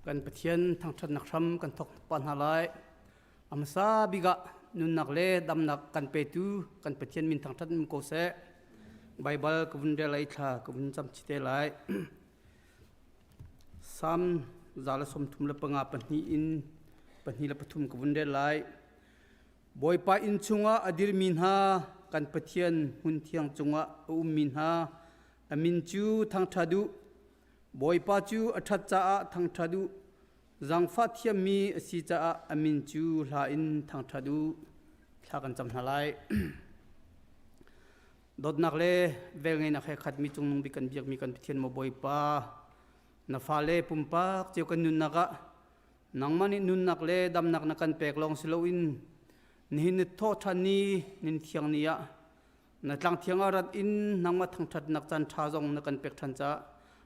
Kan Pathian thangṭhatnak hram kan thawk pah hna lai. A hmasa bik ah nunnak le damnak kan petu kan Pathian min thangṭhat um ko seh. Baibal ka vun rel ai thla ka vun cam chite lai. Salm 135 pahnih in pahnih le pathum ka vun rel lai. Bawipa inn chungah a dirmi hna kan Pathian hmun thiang cungah a ummi hna a min cu thangṭhat u. Bawipa cu a ṭhat caah thangṭhat u. Zaangfah thiammi a si caah a min cu hla in thangṭhat u. Thla kan cam hna lai. Dawtnak le velngeihnak he khatmi cungnung bik kan biakmi kan Pathian maw Bawipa, na fale pumpak cio kan nunnak ah nangmah nih nunnak le damnak na kan pek lawng si loin nihin ni thawh ṭhan ni nin thiang ni ah na tlang thiang ah rat in nangmah thangṭhatnak caan ṭha zong na kan pek ṭhan caah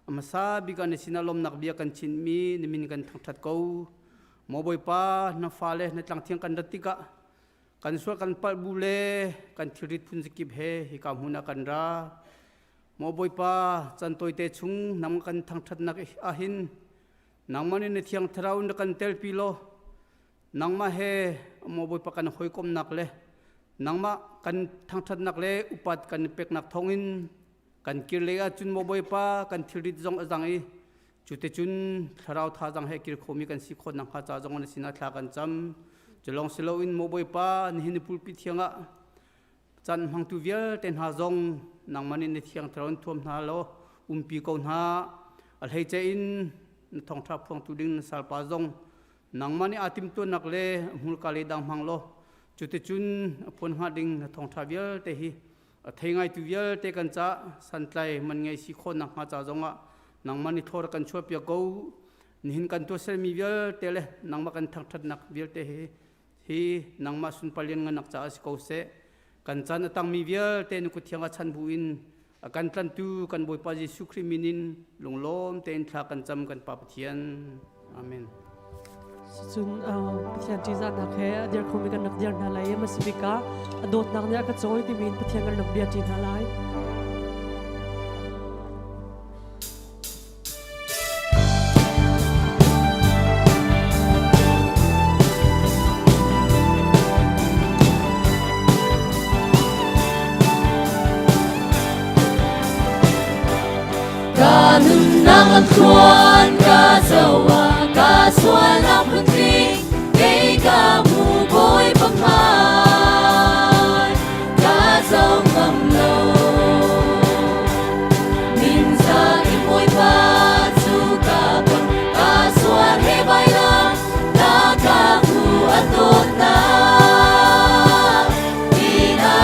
a hmasa bik ah na sinah lawmnak bia kan chinmi na min kan thangṭhat ko. Maw Bawipa, na fale na tlang thiang kan rat tikah Kan sual kan palh bu le kan thilrit phun zakip he hika hmun ah kan ra. Maw Bawipa, chan tawite chung nang kan thangṭhatnak ahhin nangmah nih na thiang thlarau na kan telpi law nangmah he maw Bawipa kan hawikomnak le nangmah kan thangṭhatnak le upat kan peknak thawngin kan kir lei ahcun maw Bawipa kan thilrit zong a zang i Cuticun thlarau thazaang he kir khomi kan si khawh nakhnga ca zong na sinah thla kan cam. Culawng si loin maw Bawipa nihin ni pulpi thiang ah caan hmangtu vialte hna zong nangmah nih na thiang thlarau in thuam hna law umpi ko hna. A hleice in na thawngṭha phuangtu ding na salpa zong nangmah nih aa timhtuahnak le hmurka le dang hmang law cuticun a phuan hnga ding na thawngṭha vialte hi A thei ngaitu vialte kan cah santlai man ngei si khawh nakhnga ca zongah nangmah nih thaw kan chuahpiak ko. Nihin kan tuahsermi vialte le nangmah kan thangṭhatnak vialte hi hi nangmah sunpar lianngannak caah si ko seh. Kan caan a tangmi vialte na kut thiang ah chan bu in a kan tlantu kan Bawipa Jesuh Khrih min in lunglawm tein thla kan cam kan Pa Pathian. Amen. Cun Pathian ṭihzahnak he a dir khomi kan rak dir hna lai i hmasabik ah a dawtnak nih a ka cawi timi in Pathian kan rak bia ṭi hna lai. Ka nunnak lam thluan. Zoa ka sualnak phuntling kei ka hmu bawi pahmai ka zo ngam lo Ninza in Bawipa cu ka ton ka sual he vailam na ka hmu a dawtnak in a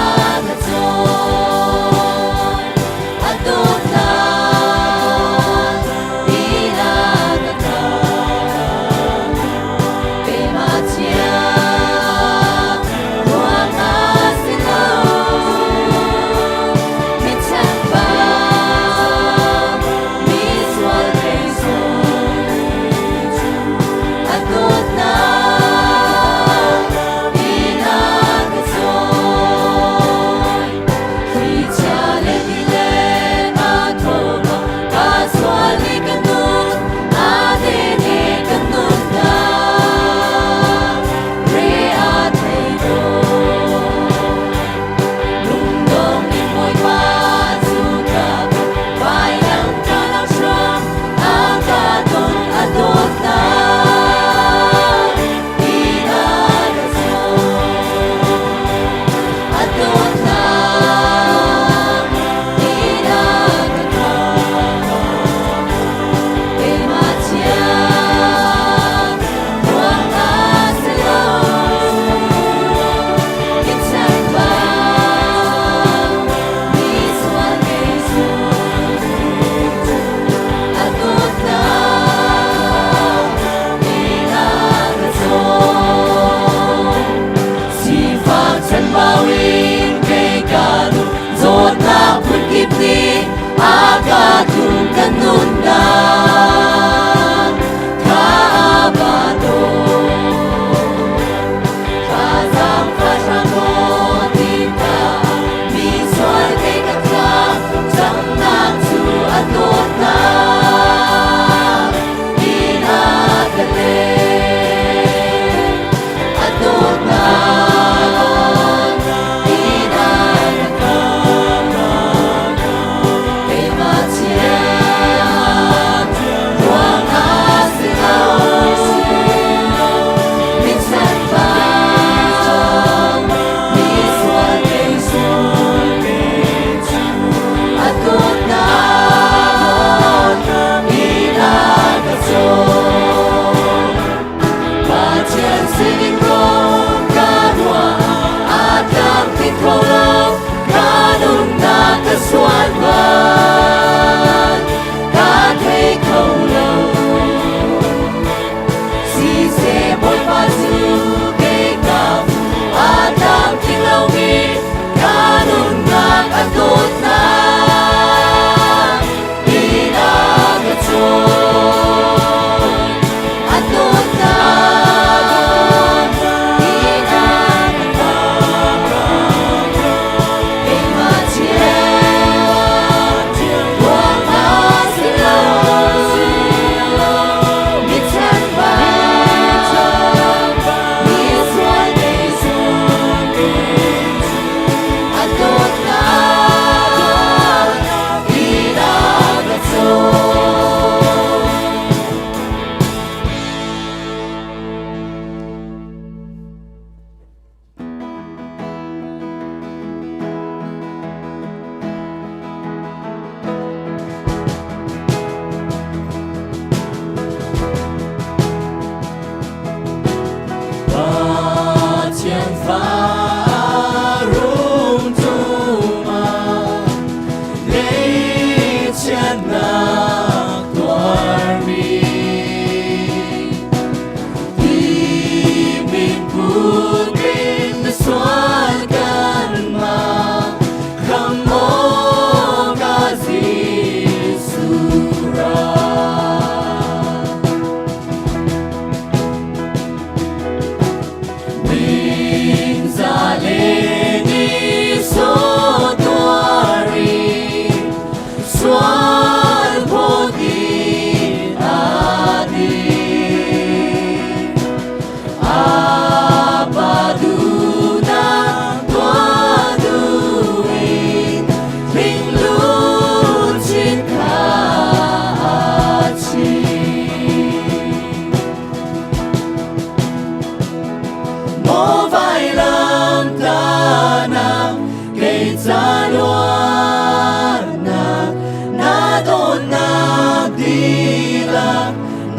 ka cawn a dawtnak in a ka cawn.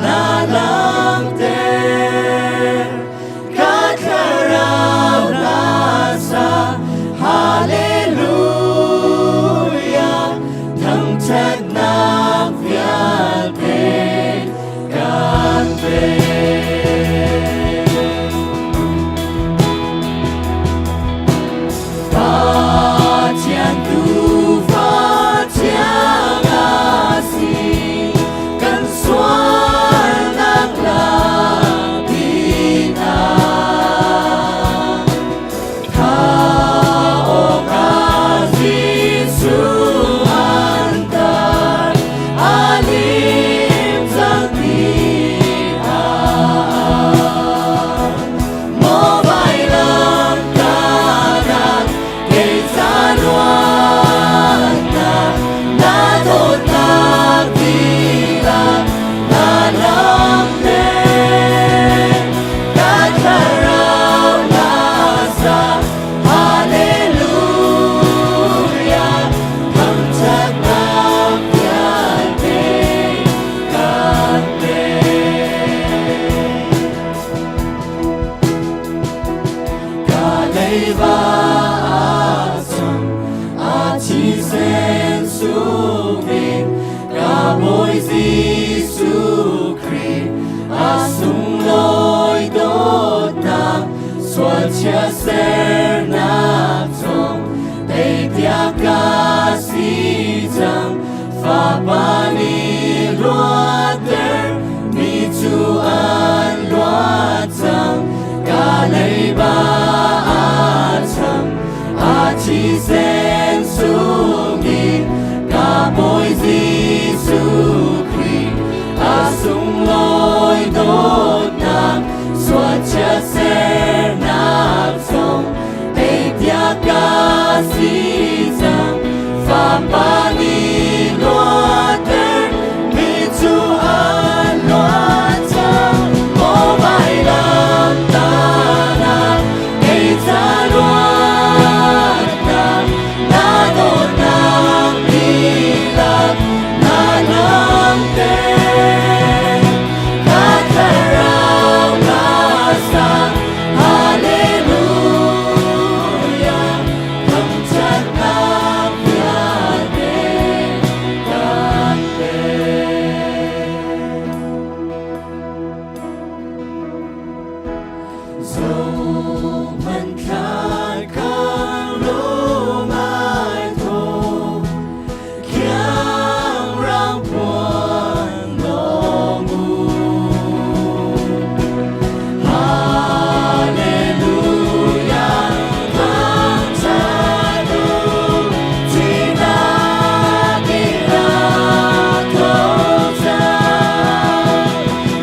Na langhter ka thlarau na sa. Hallelujah, thangṭhatnak vialte kan pek. Pathian tuufa thiang a si, kan sualnak lakding ah. Thah awkah Jesuh an tar, a lim cang ti ah. Maw vailamtahnak kei ca luatnak, na dawtnak dihlak na langhter. Ka thlarau na sa, Hallelujah, thangṭhatnak vialte kan pek. Ka leiba a cham, a thisen sungin, ka Bawi Jesuh Khrih, a sunglawi dawtnak, sual chia sernak zong, teipiak ka si cang, Fapa nih luatter, mi cu an luat cang, ka leiba a cham, a thisen sungin, ka Bawi Jesuh Khrih, a sunglawi dawtnak, sual chia sernak zong, teipiak ka si cang, Fapa nih luatter, mi cu an luat cang. Maw vailamtahnak kei ca luatnak, na dawtnak dihlak na langhter. Ka thlarau na sa, Hallelujah, thangṭhatnak vialte kan pek. Zohhmanh thlan khan lung ai thawh, khiangrang puan lawng u. Hallelujah, thangṭhat u, thihnak in a tho cang.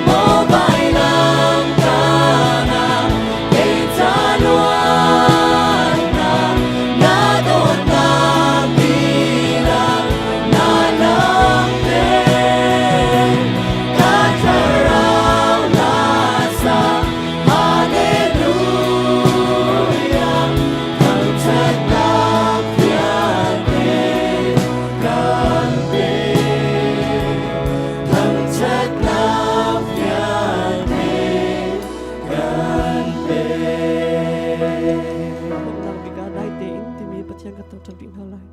Maw vailamtahnak kei ca luatnak, na dawtnak dihlak na langhter. Ka thlarau na sa, Hallelujah, thangṭhatnak vialte kan pek. Thangṭhatnak vialte kan pek. Donghnak bik ah dai tein timi Pathian kan thangṭhat rih hna lai.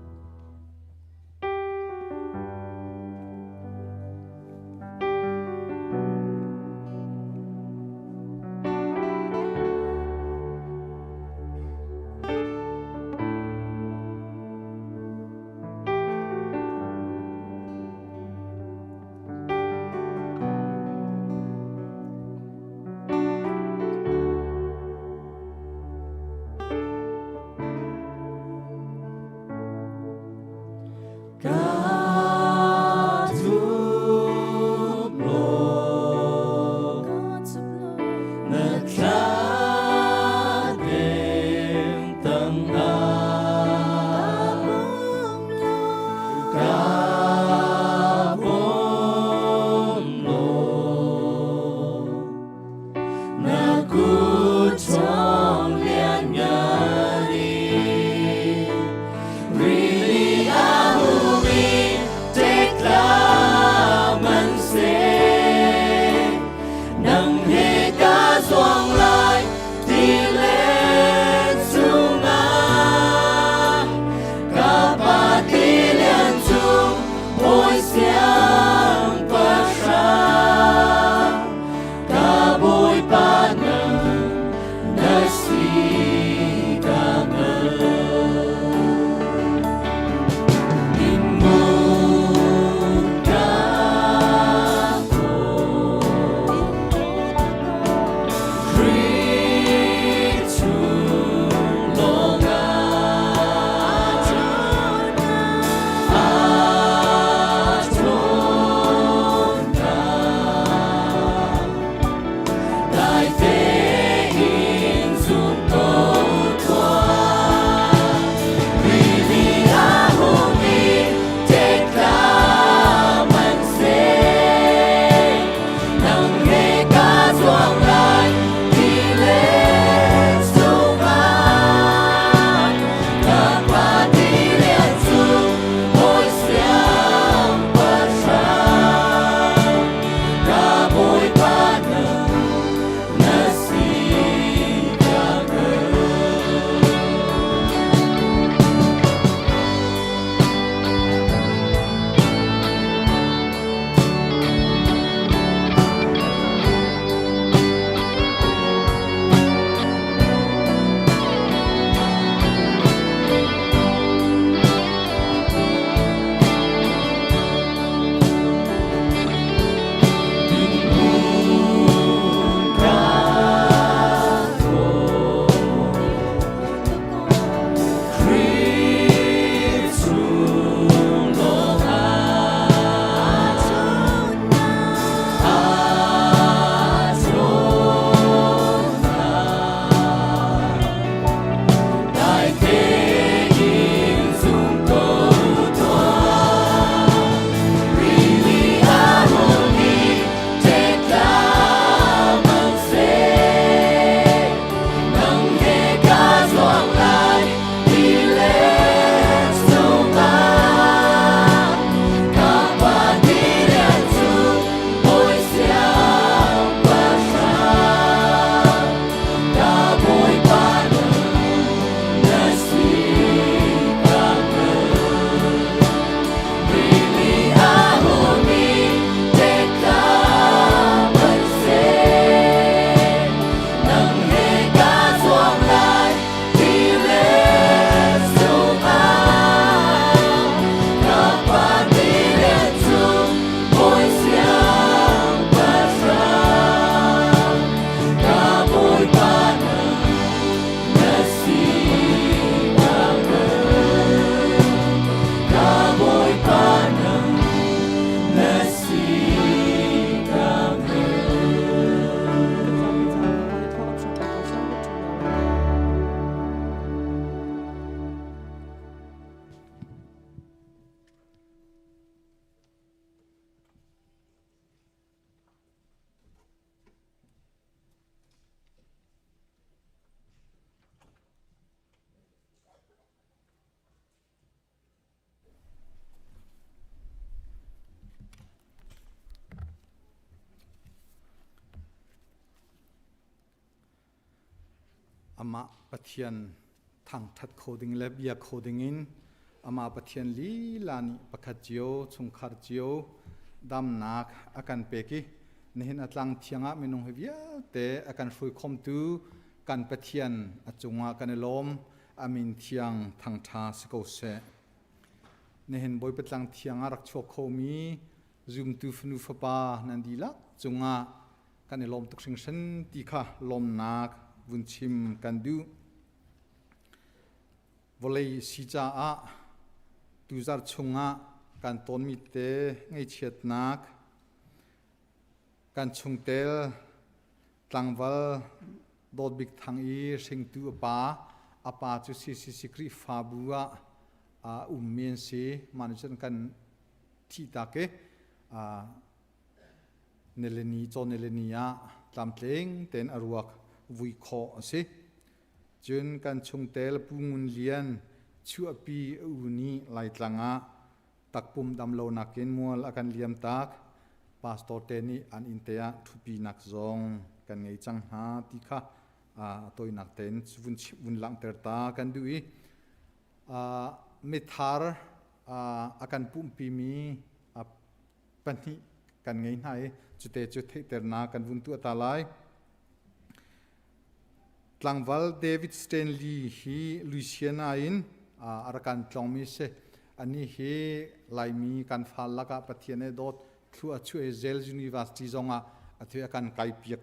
Amah Pathian thangthat kho ding le bia kho ding in amah Pathian lila nih pakhat cio chungkhar cio damnak a kan pek i nihin a tlang thiang ah minung hi vialte a kan hruai khomtu kan Pathian a cungah kan i lawm. A min thiang thangtha si ko seh. Nihin Bawipa tlang thiang ah rak chuak khomi zumtu fanu fapa nan dihlak cungah kan i lawm tuk hringhran ti kha lawmnak vun chim kan duh. Vawlei si caah tuzarh chungah kan tawnmi te ngaihchiatnak kan chungtel tlangval Dawt Bik Thang i hringtu a pa a pa cu CCC Khrihfabu ah a ummi an si. Mah nih cun kan thihtak i nilini cawn nilini ah tlamtling tein a ruak vui khawh a si. Cun kan chungtel Pu Ngun Lian chuahpi a u nih Laitlang ah takpum dam lonak in mual a kan liam tak. Pastor te nih an inn te ah ṭhutpinak zong kan ngei cang hna ti kha a tawinak tein vun vun langhter ta kan duh i mithar a kan pumhpimi pahnih kan ngei hna i cute cu theihternak kan vun tuah ta lai. Tlangval David Stanley hi Louisiana in a rak kan tlawngmi si. Anih hi Laimi kan fa lakah Pathian he dawt thlu a chuah i Yale University zongah a thu a kan kai piak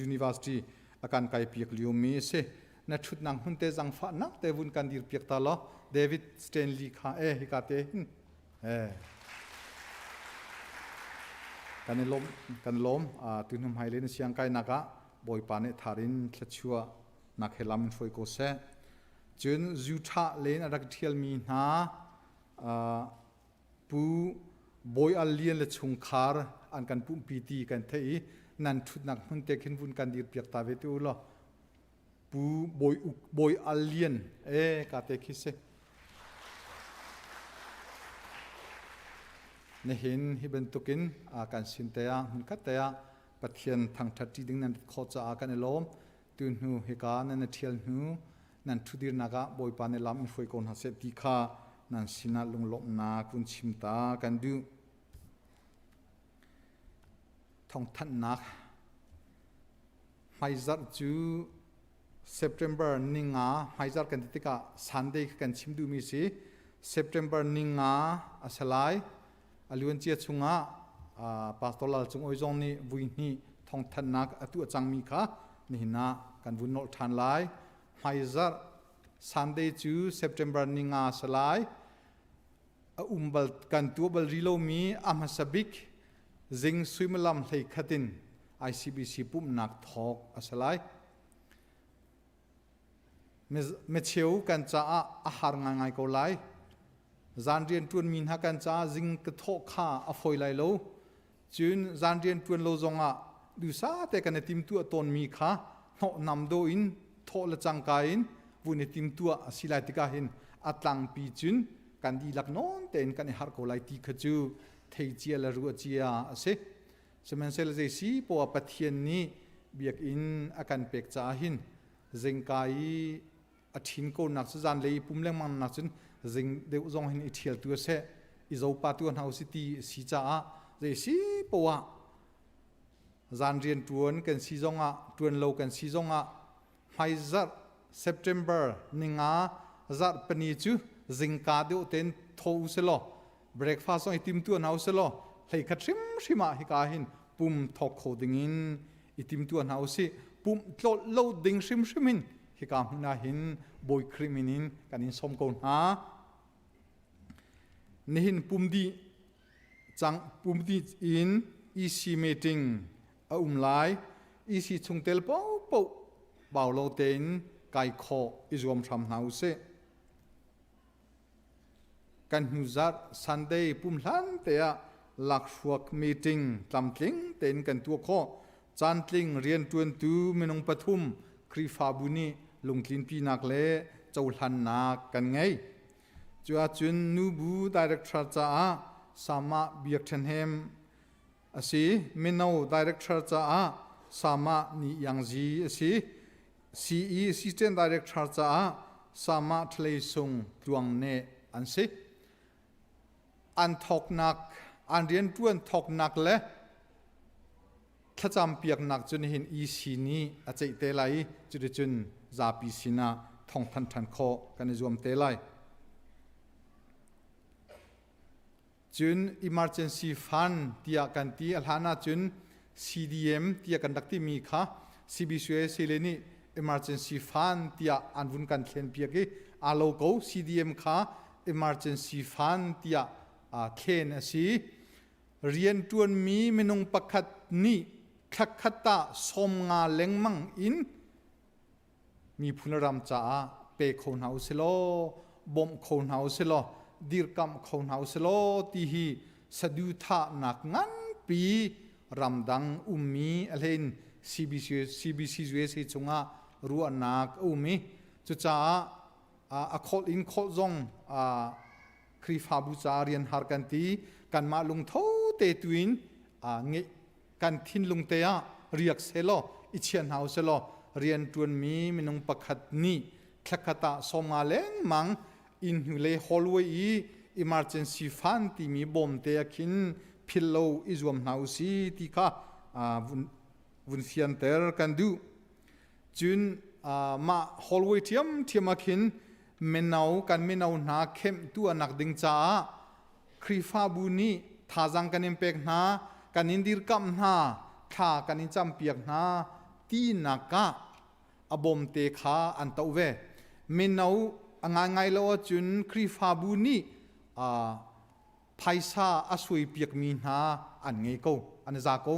University a kan kai piak liomi a si. Na ṭhutnak hmun te zangfahnak te vun kan dir piak ta law David Stanley kha e hika te hin Kan i lawm, kan lawm. Tu hnu hmailei na siang kainak ah Bawipa nih thar in thluachuah nak he lam in hruai ko seh. Cun Utah len a rak ṭhialmi hna Pu Bawi Al Lian le chungkhar an kan pumhpi ti kan theih i nan ṭhutnak hmun te khin vun kan dir piak ta ve te u law. Pu Bawi Uk Bawi Al Lian e ka te khi si. Nihin hi bantukin kan sin te ah hmunkhat te ah Pathian thangṭhat ṭi ding nan rit khawh caah kan i lawm. Tu hnu hika nan i ṭhial hnu nan ṭhudirnak ah Bawipa nih lam in hruai ko hna seh ti kha nan sinah lunglawmhnak vun chim ta kan duh. Thawngthanhnak Hmaizarh cu September ninga hmaizarh kan ti tikah Sunday kha kan chim duhmi si. September ninga a si lai. A luancia chungah Pastor Lal Cung Oi zong nih vui hnih thawngthanhnak a tuah cangmi kha nihin ah kan vun nolh ṭhan lai. Hmaizarh Sunday cu September ninga a si lai. A um bal kan tuah bal rih lomi a hmasa bik zing suimilam 11 in ICBC pumhnak thawk a si lai. Micheu kan caah a har ngaingai ko lai. Zan rian ṭuanmi hna kan caah zing ka thawh kha a fawi lai lo. Cun zan rian ṭuan lo zongah dusa te kan i timtuah tawnmi kha hnawhnam do in thawh le cangka in vun i timtuah a si lai tikah hin a tlangpi cun kan dihlak nawn tein kan i harh ko lai ti kha cu thei cia le ruah cia a si. Sihmanhsehlaw zei si poah Pathian nih biakinn a kan pek caah hin zingka i a ṭhin ko nak cu zanlei i pum lengmang nak cun zing deuh zong hin i ṭhial tu a seh i zopa tu hna usi ti a si caah zei si poah zan rian ṭuan kan si zongah ṭuan lo kan si zongah hmaizarh September ninga zarh pani cu zingka deuh tein tho u selaw breakfast zong i tim tu hna u selaw hleikhat hrimhrim ah hika hin pum thawk kho dingin i tim tu hna u sih pumh tlolh lo ding hrimhrim in hika hmun ah hin Bawi Khrih min in kan in sawm ko hna. Nihin pum dih cang pum dih in EC meeting a um lai. EC chungtel paohpaoh bau lo tein kai khawh i zuam hram hna u sih. Kan hnu zarh Sunday pumhlan te ah lakhruak meeting tlamtling tein kan tuah khawh. Caantling rianṭuantu minung pathum Khrihfabu nih lungtlinpinak le cohlannak kan ngei. Cu ahcun nubu director caah Sama Biak Ṭhenhem a si. Mino director caah Sama Ni Iang Zi a si. CE Assistant Director caah Sama Thlei Sung Tluang Ne an si. An thawknak, an rianṭuan thawknak le thlacam piaknak cu nihin EC nih a ceih te lai i cuticun zapi sinah thawngthanh ṭhan khawh kan i zuam te lai. Cun emergency fund tiah kan ti. A hlan ahcun CDM tiah kan rak timi kha CBCUSA le nih emergency fund tiah an vun kan thlen piak i aa lo ko. CDM kha emergency fund tiah thlen a si. Rianṭuanmi minung pakhat nih thlakhat ah 50 lengmang in miphun le ram caah pe kho hna usih law bawmh kho hna usih law dirkamh kho hna usih law ti hi saduhthahnak nganpi ramdang ummi a hlein CBC CBC USA chungah ruahnak a um i cucaah a kholh in kholh zong Khrihfabu caah rian har kan ti kanmah lungtho te tuin ngeih kan thinlung te ah riak selaw i chia hna uselaw rianṭuanmi minung pakhat nih thlakhat ah 50 lengmang inn hnulei hallway i emergency fund timi bawmte ah khin phil lo i zuam hna usi ti kha vun fianter kan duh. Cun mah hallway ṭhiamṭhiam ah khin mino kan mino hna kemh tuahnak ding caah Khrihfabu nih thazaang kan in pek hna, kan in dirkamh hna, thla kan in campiak hna tinak ah a bawmte kha an toh ve. Mino a ngaingai lo ahcun Khrihfabu nih phaisa a suaipiakmi hna an ngei ko, an i za ko.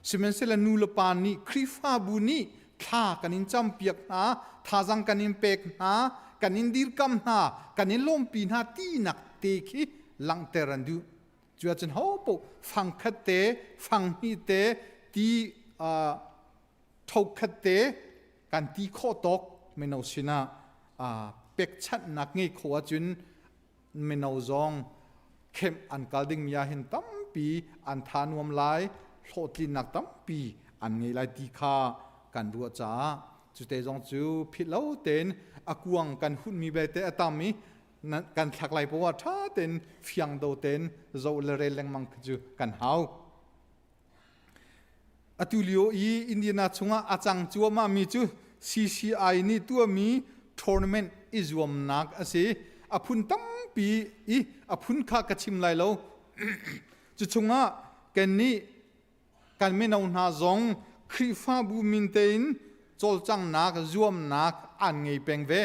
Sihmanhsehlaw nu le pa nih Khrihfabu nih thla kan in campiak hna, thazaang kan in pek hna, kan in dirkam hna, kan in lawmpi hna tinak te khi langhter an duh. Cu ahcun ho paoh fang khat te, fang hnih te, ti tho khat te kan ti khawh tawk mino sinah pekchanhnak ngei kho ahcun mino zong kemh an kal dingmi ah hin tampi an tha nuam lai, hlawhtlinnak tampi an ngei lai ti kha kan ruah caah cute zong cu philh lo tein a kuang kan hunmi belte a tam i kan thlak lai poah ṭha tein fiang do tein zoh le rel lengmang khi cu kan hau. Atu lio i Indiana chungah a cang cuahmah mi cu CCI nih tuahmi tournament i zuamnak a si. A phun tampi i a phun kha ka chim lai lo. Cu chungah kannih kan mino hna zong Khrihfabu min tein cawlcanghnak zuamnak an ngei peng ve.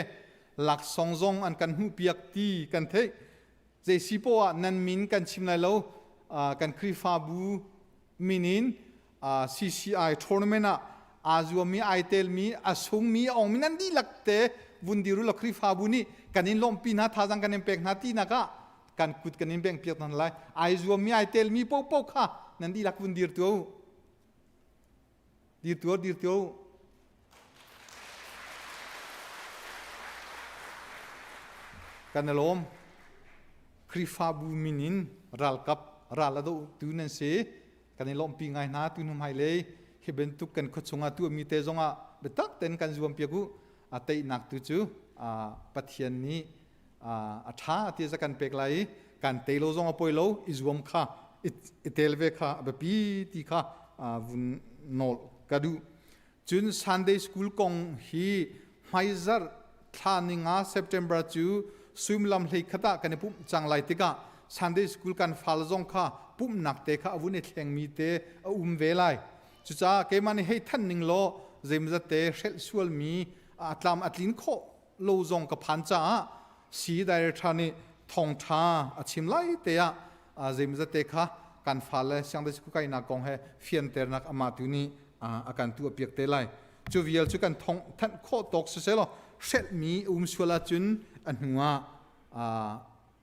Laksawng zong an kan hmuhpiak ti kan theih. Zei si poah ah nan min kan chim lai lo. Kan Khrihfabu min in CCI tournament ah aa zuammi, ai telmi, a sungmi, a ongmi nan dihlak te vun dir u law Khrihfabu nih kan in lawmhpi hna, thazaang kan in pek hna tinak ah kan kut kan in bengh piak hna lai. Ai zuammi, ai telmi paohpaoh kha nan dihlak vun dir tuah u. Dir tuah, dir tuah u. Kan i lawm. Khrihfabu min in ralkap ral a dohtu nan si. Kan i lawmhpi ngai hna tu hnu hmailei hi bantuk kan khuachung ah tuahmi te zongah biatak tein kan zuam piak u. A teinak tu cu Pathian nih a ṭha ti za kan pek lai i kan tei lo zong a poi lo i zuam kha i tel ve kha a biapi ti kha vun nawl ka duh. Cun Sunday School kong hi hmaizarh thla ninga September cu suimilam 11 ah kan i pumh cang lai tikah Sunday School kan fal zong kha pumhnak te kha a vun i thlengmi te a um ve lai. Cucaah keimah nih hei thanh ning law zeimazat te hrelh sualmi a tlam a tlin khawh lo zong ka phan caah si director nih thawngṭha a chim lai te ah zeimazat te kha kan fale siangdai school kainak kong he fianternak amah tu nih a kan tuah piak te lai. Cu vial cu kan thong thanh khawh tawk siselaw hrelhmi um sual ahcun a hnu ah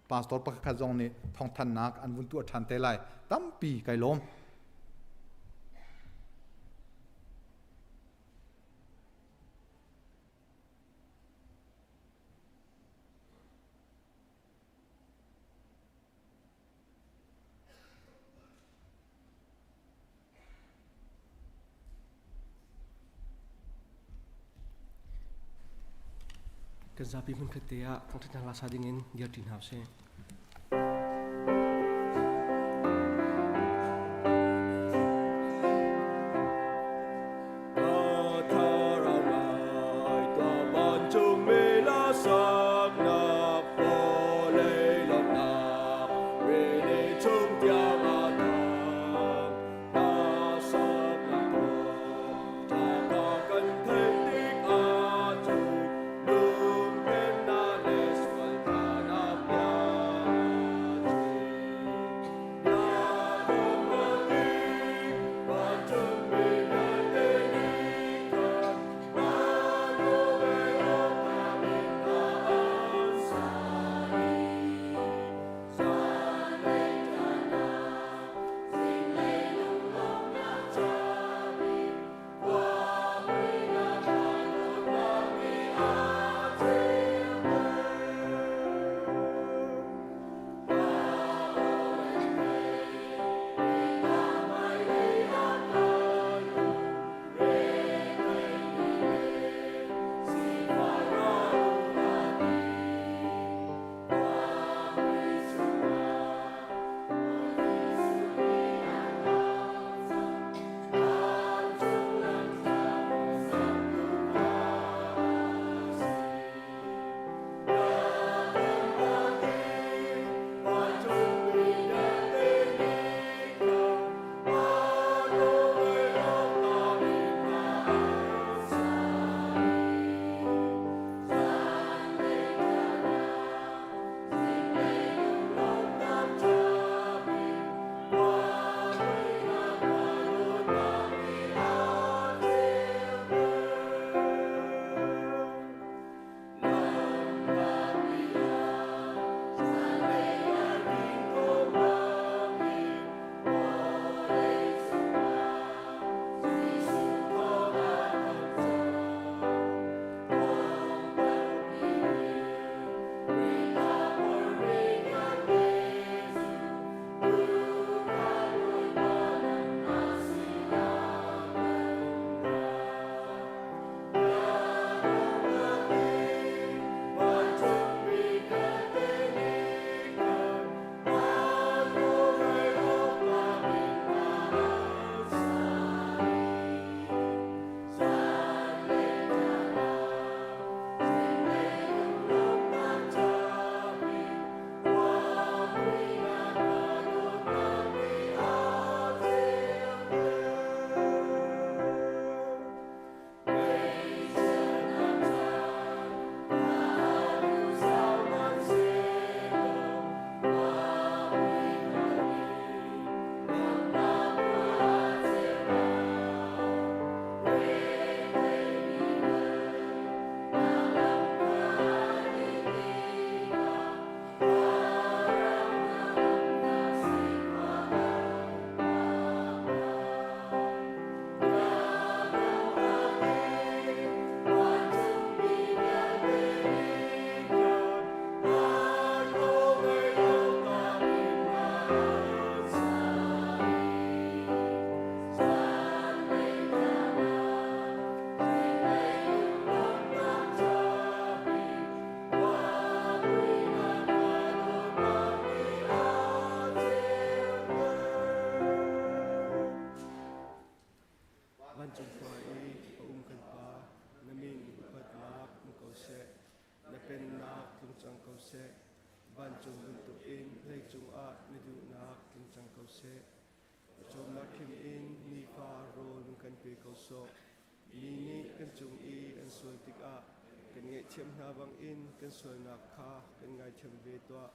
pastor pakhat zong nih thawngthannak an vun tuah ṭhan te lai. Tampi kai lawm. Kan zapi hmunkhat te ah thangṭhatnak hla sa dingin dirṭi hna usih. Vancung khua i a um kan Pa, na min upatnak um ko seh. Na pennak tlung cang ko seh. Vancung bantukin leicung ah na duhnak tlung cang ko seh. Cawmnak khim in nifa rawl kan pe ko sawh. Mi nih kan cung i an sual tikah kan ngaihthiam hna bangin kan sualnak kha kan ngaithiam ve tuah.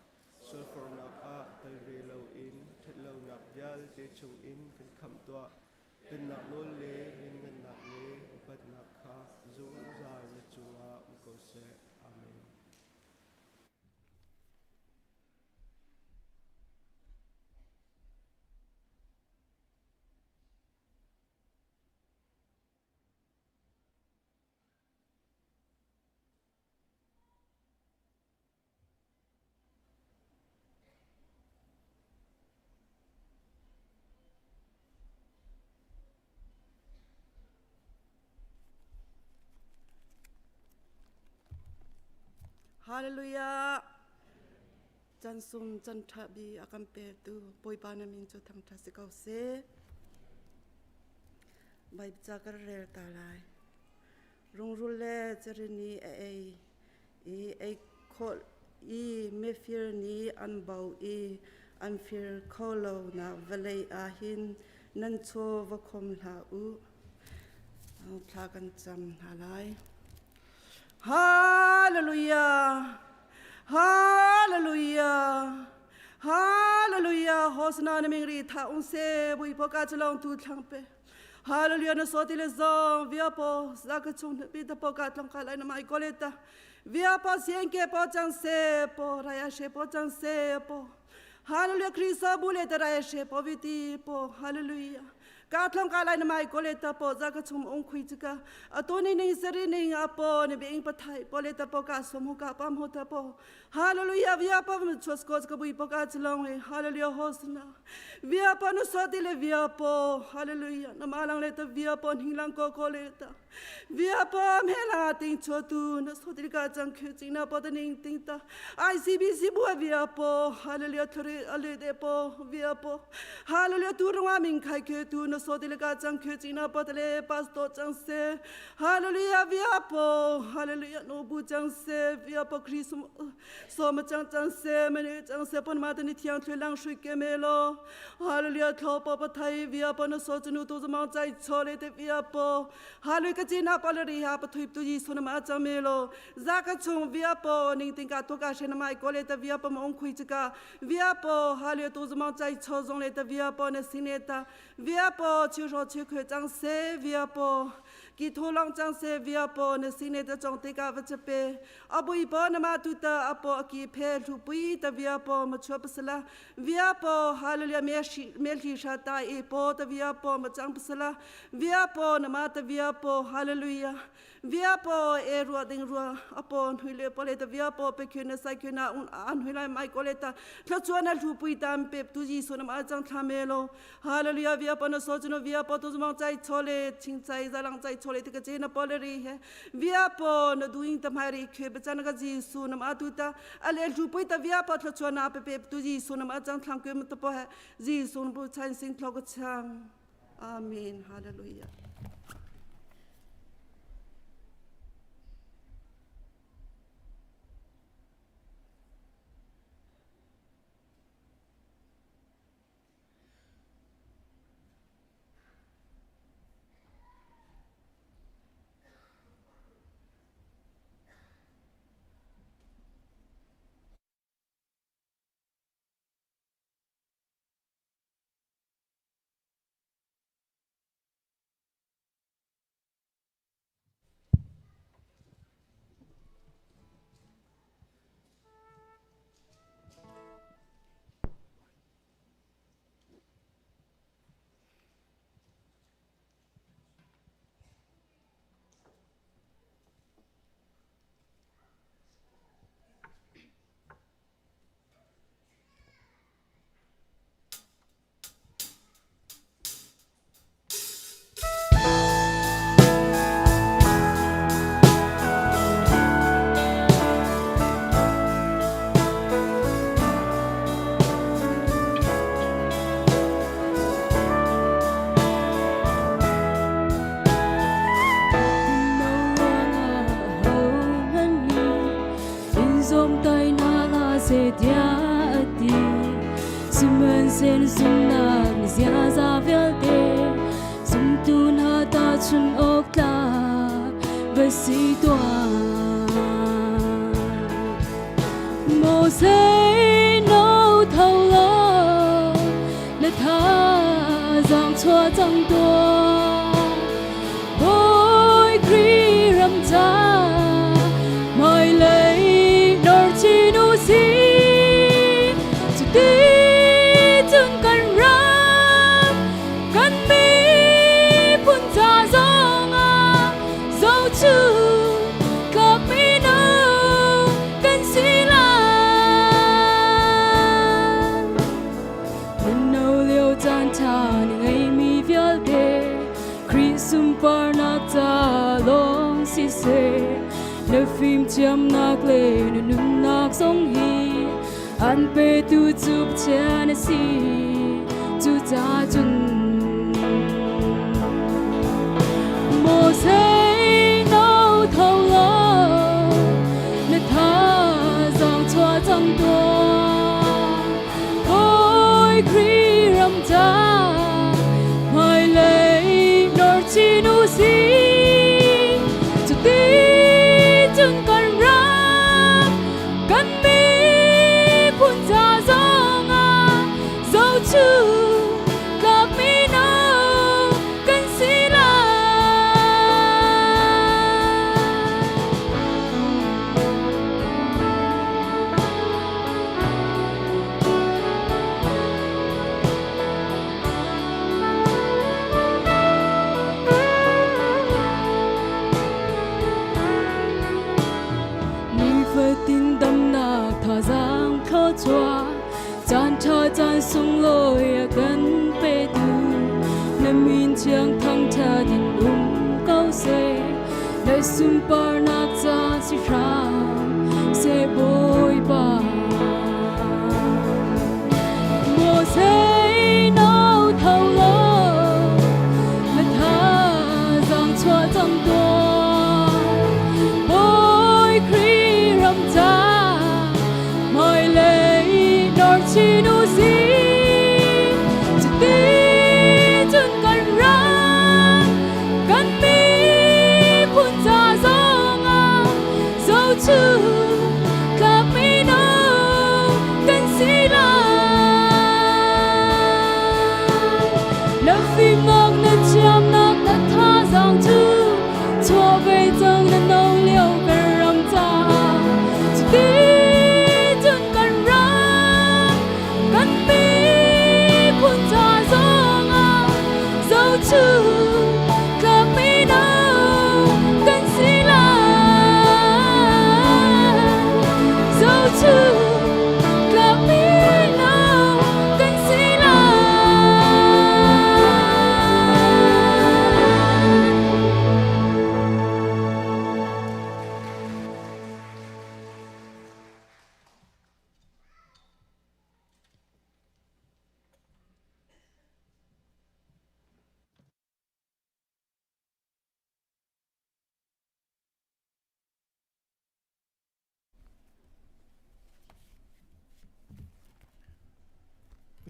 Sualfornak ah tel ve loin ṭhatlonak vialte chungin kan khamh tuah. Pennak nawl le lianngannak le upatnak kha zungzal na cungah um ko seh. Amen. Hallelujah. Chan sung chan tha bi a kan petu Bawipa na min cu thangtha si ko seh. Bible ca ka rel ta lai. Rungrul le carini a ei i ei khawh i mifir nih an bo i an fir kho lo nak vawlei ah hin nan chaw va khom hlah u. Thla kan cam hna lai. Hallelujah! Hallelujah! Hallelujah! Hosana na ming ri tha ung se bui po ka chalong tu thlang pe. Hallelujah na so ti le zong via po za ka chung na pi ta po ka tlong ka lai na mai ko le ta. Via po siang ke po chang se po raya she po chang se po. Hallelujah Christ bu le ta raya she po vi ti po. Hallelujah. Ka thlong ka lai na mai ko le ta po za ka chum ong khui chika ato ni ning sari ning apo ni be ing pathai po le ta po ka som hu ka pam ho ta po hallelujah via pa mu chos ko ka bui po ka chlong he hallelujah hosna via pa no so ti le via po hallelujah na ma lang le ta via po hing lang ko ko le ta via pa me la ting cho tu na so ti ka chang khu ching na po ta ning ting ta ICBC bu via po hallelujah thuri ale de po via po Hallelujah tu rong ming khai ke tu na so te ka chang khe china patale pastor chang se Hallelujah via po Hallelujah no bu chang se via po Christ so ma chang chang se me chang se pon ma te ni thiang thlui lang shui ke me lo Hallelujah thlo po pa thai via po na so chunu tu zamang chai chole te via po Hallelujah ka china pa le ri ha pa thui tu ji so na ma chang me lo za ka chung via po ning ting ka to ka she na mai ko le ta via po ma ong khui chika via po ha le tu zumang chai cho zong le ta via po na sing le ta via po chiu ro chiu khwe chang se via po ki thu long chang se via po na sing le ta chong te ka va chape abui po na ma tu ta apo ki phe thu pui ta via po ma chua pasala via po hallelujah me shi me li sha ta e po ta via po ma chang pasala via po na ma ta via po hallelujah via po e rua ding rua apo hui le po le ta via po pe khyu na sai khyu na un an hui lai mai ko le ta thla chuan na hlu pui tam pe tu ji so na ma chang thla me lo hallelujah via po na so chu no via po tu mang chai chole ching chai za lang chai chole te ka che na po le ri he via po na duing ta mai ri khwe ba chan ka ji su na ma tu ta ale hlu pui ta via po thla chuan na pe pe tu ji so na ma chang thlang kwe ma ta po he ji su bu chan sing thlo ka chang amen hallelujah Sihmanhsehlaw zumhnak na ziaza vialte zumtu hna tahchunh awk tlak va si tuah. Moses no tho law na thazaang chuah cang tuah. Bawi Khrih ram ca hmailei nor chin u sih. Cuti cun kan ram kan miphun ca zongah zohchunh tlak mino kan si lai. Mino lio caan ṭha na ngeimi vialte Khrih sunparnak ca lawng siseh. Na fimthiamnak le na nunnak zong hi an petu cu Pathian a si. Cucaah cun Moses no tho law na thazaang chuah cang tuah. Hawi Khrih ram ca hmailei nor chin u sih. Cuti cun kan ram kan miphun ca zongah zohchuh tlak mino kan si lai. Nifatin damnak thazaang thluachuah caan ṭha caan sunglawi a kan petu na min thiang thangṭhat in um ko seh na sunparnak ca si hram seh Bawipa. Moses no tho law na thazaang chuah cang tuah Bawi Khrih ram ca hmailei nor chin u sih cuti cun kan ram kan miphun ca zongah zohchuh tlak mino kan si lai. Na fimnak na thiamnak na thazaang cu chuah ve cang na no lio kan ram caah cuti cun kan ram kan miphun ca zongah zohchuh tlak mino kan si lai. Zohchuh tlak mino kan si lai.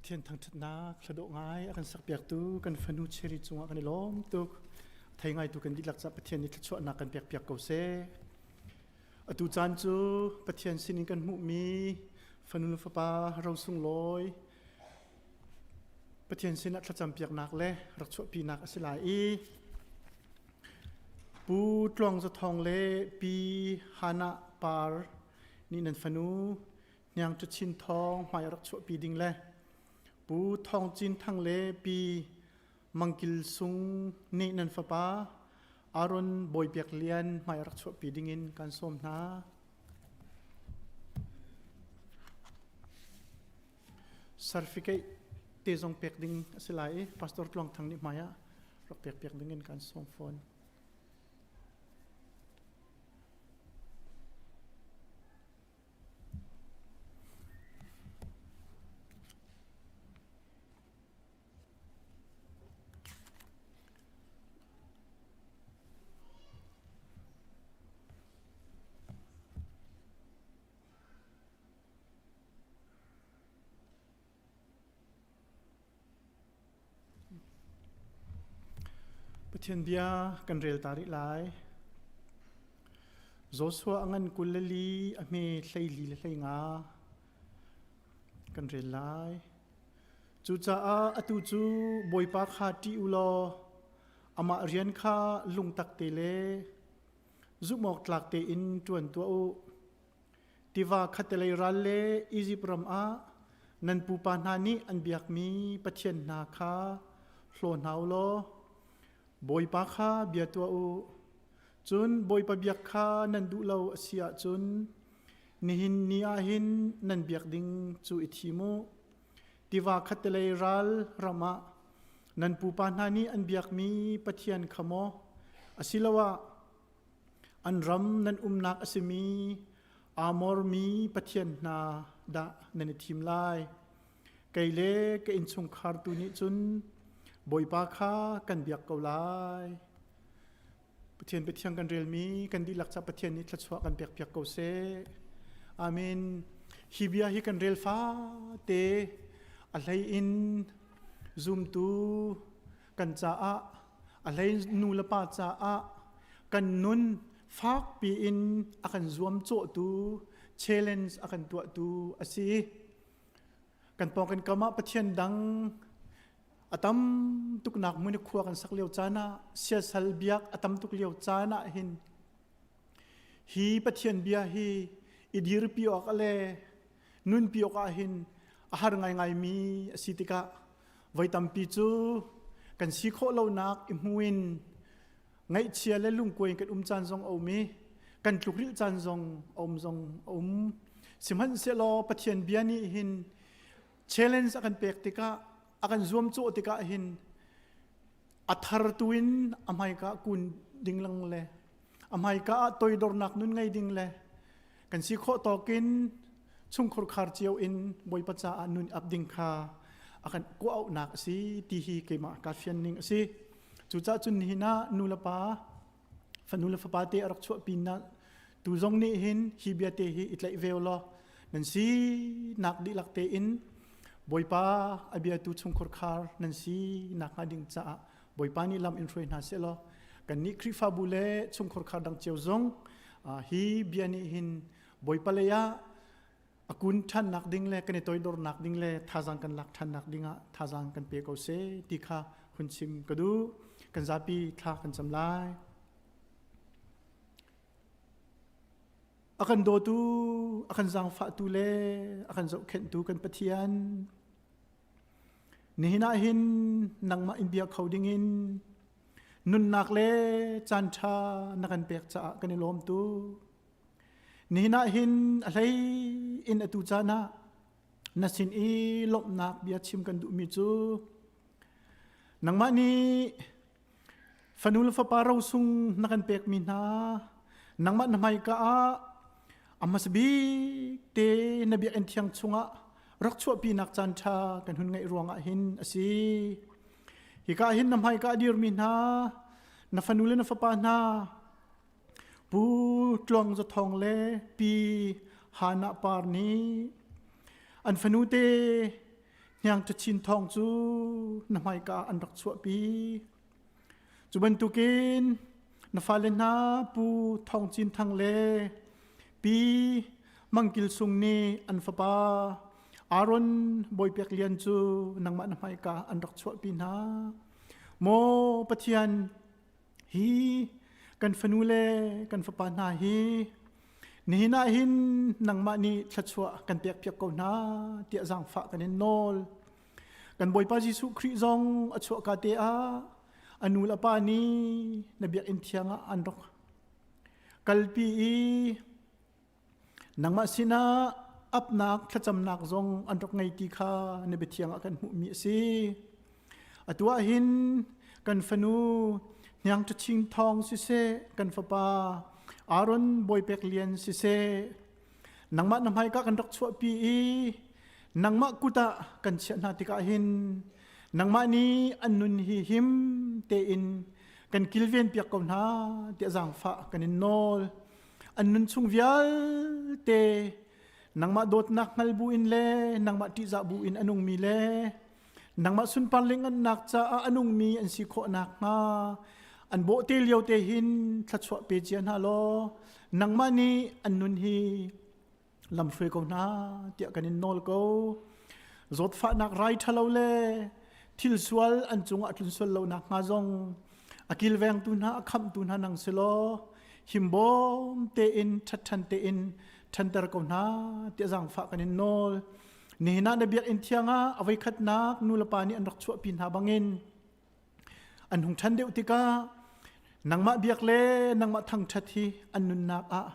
Pathian thangṭhatnak hladawh ngai a kan sakpiaktu kan fanu Cherry cungah kan i lawm tuk. Thei ngaitu kan dihlak caah Pathian nih thluachuahnak kan pekpiak ko seh. Atu caan cu Pathian sinin kan hmuhmi fanu le fapa ro sunglawi Pathian sinah thlacampiaknak le rak chuahpinak a si lai i Pu Tluang Za Thawng le Pi Hannah Par nih nan fanu Hniang Ṭa Chin Thawng hmai a rak chuahpi ding le Pu Thawng Cin Thang le Pi Mangkil Sung nih nan fapa Aaron Bawi Biak Lian hmai a rak chuahpi ding in kan sawm hna. Certificate te zong pek ding a si lai i Pastor Tluang Thang nih hmai ah rak pek piak ding in kan sawm fawn. Pathian bia kan rel ta rih lai. Joshua a ngan 22 a hme 14 le 15 kan rel lai. Cucaah atu cu Bawipa kha ṭih u law amah rian kha lungtak te le zumh awk tlak tein ṭuan tuah u. Tiva khattelei ral le Izipt ram ah nan pupa hna nih an biakmi pathian hna kha hlaw hna u law Bawipa kha bia tuah u. Cun Bawipa biak kha nan duh lo a si ahcun nihin ni ah hin nan biak ding cu i thim u. Tiva khattelei ral ram ah nan pupa hna nih an biakmi pathian kha maw asiloah. An ram nan umnak a simi Amor mi pathian hna dah nan i thim lai? Kei le ka innchungkhar tu nih cun Bawipa kha kan biak ko lai. Pathian Pathian kan relmi kan dihlak ca Pathian nih thluachuah kan pekpiak ko seh. Amen. Hi bia hi kan rel fate a hlei in zumtu kan caah a hlei nu le pa caah kan nun fakpi in a kan zuamcawhtu challenge a kan tuahtu a si. Kan pawng kan kam ah Pathian dang a tam tuknak hmun i khua kan sak lio caan ah siasal biak a tam tuk lio caan ah hin hi Pathian bia hi i dirpi awk le nunpi awk ah hin a har ngaingai mi a si tikah voi tampi cu kan si khawh lonak i hmu in ngaihchia le lungkuai in kan um caan zong a um i kan tlukrilh caan zong a um zong a um. Sihmanhsehlaw Pathian bia nih hin challenge a kan pek tikah a kan zuamcawh tikah hin a thar tu in a hmaika kun ding lang le a hmaika ah toidornak nun ngei ding le kan si khawh tawkin chungkhur khar cio in Bawipa caah nun ap ding kha a kan kuah a si ti hi keimah ka fian ning a si. Cucaah cun nihin ah nu le pa fanu le fapa te a rak chuahpi na tu zong nih hin hi bia te hi i tlaih ve law nan si nak dihlak tein Bawipa a biatu chungkhur khar nan si nak hnga ding caah Bawipa nih lam in hruai hna seh law kannih Khrihfabu le chungkhur khar dang cio zong hi bia nih hin Bawipa lei ah a kun ṭhannak ding le kan i toidornak ding le thazaang kan lak ṭhannak ding ah thazaang kan pe ko seh ti kha hun chim ka duh. Kan zapi thla kan cam lai. A kan dawtu, a kan zaangfahtu le a kan zohkhenhtu kan Pathian, nihin ah hin nangmah in bia kho dingin nunnak le caan ṭha na kan pek caah kan i lawm tuk. Nihin ah hin a hlei in atu caan ah na sin i lawmhnak bia chim kan duhmi cu nangmah nih fanu le fapa rosung na kan pekmi hna nangmah na hmaika ah a hmasa bik te na biakinn thiang chungah rak chuahpinak caan ṭha kan hun ngeih ruangah hin a si. Hika hin na hmaika a dirmi hna na fanu le na fapa hna Pu Tluang Za Thawng le Pi Hana Par nih an fanute Hniang Ṭachin Thawng cu na hmaika an rak chuahpi. Cu bantukin na fale hna Pu Thawng Cin Thang le Pi Mang Kil Sung nih an fapa Aaron Bawi Pek Lian cu nangmah na hmaika an rak chuahpi hna. Maw Pathian, Hi kan fanu le kan fapa hna hi nihin ah hin nangmah nih thluachuah kan pekpiak ko hna tiah zaangfah kan in nawl. Kan Bawipa Jesuh Khrih zong a chuahka te ah a nu le a pa nih na biakinn thiang ah an rak kalpi i Nangmah sinah apnak thlacamnak zong an rak ngei ti kha na biathiang ah kan hmuhmi a si. Atu ah hin kan fanu Hniang Ṭaching Thawng siseh, kan fapa Aaron Bawipek Lian siseh, nangmah na hmaika kan rak chuahpi i nangmah kut ah kan chiah hna tikah hin nangmah nih an nun hi him tein kan kilven piak ko hna tiah zaangfah kan in nawl. An nun chung vialte nangmah dawtnak hngal bu in le nangmah ṭihzah bu in a nungmi le nangmah sunpar lengannak caah a nungmi an si khawh nakhnga an bawhte lio te hin thluachuah pe cia hna law nangmah nih an nun hi lamhruai ko hna tiah kan in nawl ko. Zawtfahnak rai ṭhalo le thil sual an cungah tlun sual lo nakhnga zong a kilvengtu hna a khamhtu hna nang si law himbawm tein ṭhatṭhan tein ṭhanter ko hna tiah zaangfah kan in nawl. Nihin ah na biakinn thiang ah a voikhatnak nu le pa nih an rak chuahpi hna bangin An hung ṭhan deuh tikah nangmah biak le nangmah thangṭhat hi an nunnak ah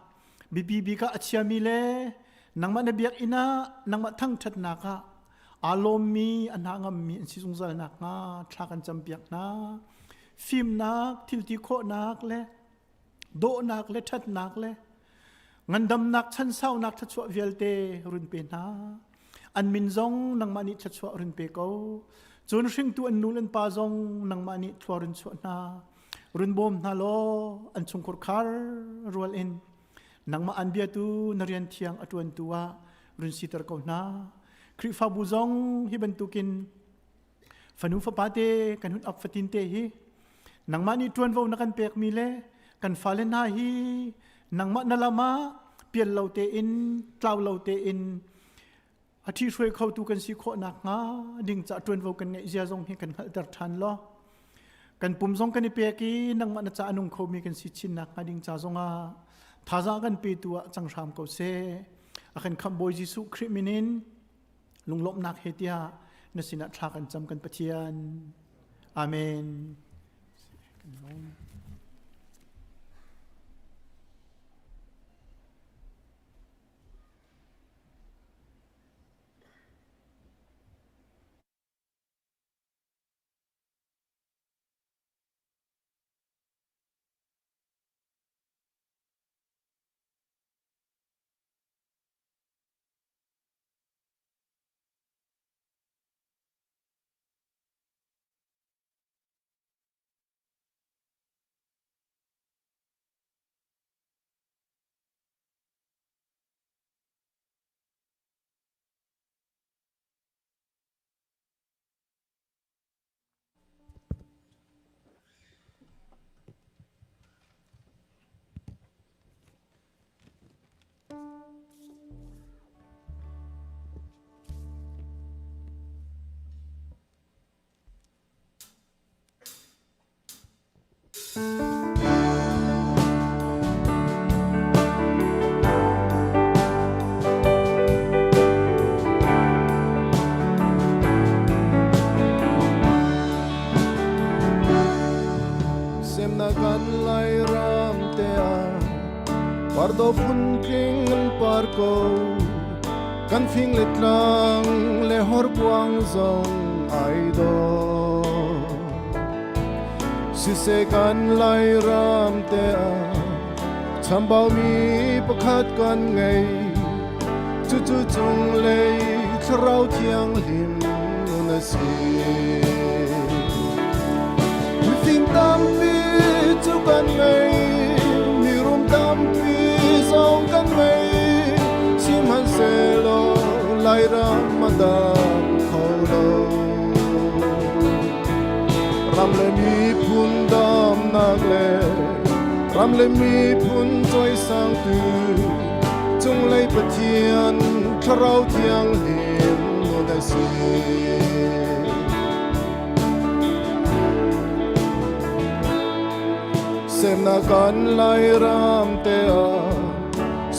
biapi bik ah a chiami le nangmah na biakinn ah nangmah thangṭhatnak ah aa lawmmi a hna ngammi an si zungzal nakhnga thla kan campiak hna. Fimnak, thilti khawhnak le. Dawhnak le ṭhatnak le ngandamnak chansaunak thluachuah vialte run pe hna. An min zong nangmah nih thluachuah run pe ko. Cun hringtu an nu le an pa zong nangmah nih thlua run chuah hna. Run bawm hna law an chungkhur khar rual in nangmah an biatu na rian thiang a ṭuantu ah run siter ko hna. Khrihfabu zong hi bantukin fanu fapa te kan hun ap fatin te hi nangmah nih ṭuanvo na kan pekmi le kan fale hna hi nangmah na lam ah pial lo tein tlau lo tein a ṭhihruai khotu kan si khawh nakhnga ding ca ṭuanvo kan ngeih zia zong hi kan hngalhter ṭhan law kan pum zong kan i pek i nangmah na ca a nung khomi kan si chin nakhnga ding ca zongah thazaang kan petu ah cang hram ko seh. A kan khamh Bawi Jesuh Khrih min in lunglawmhnak he tiah na sinah thla kan cam kan Pathian. Amen. Semnak kan Lairam te ah pardo phuntling an par ko kan fing le tlang le horkuang zong ai dawh Siseh kan Lairam te ah chambaumi pakhat kan ngei. Cucu cunglei Thlarau Thianghlim nun a si. Mifim tampi cu kan ngei, mirum tampi zong kan ngei. Sihmanhsehlaw Lairam a dam kho lo. Ram le miphun damnak le ram le miphun cawisangtu cunglei Pathian Thlarau Thianghlim nun a si. Semnak kan Lairam te ah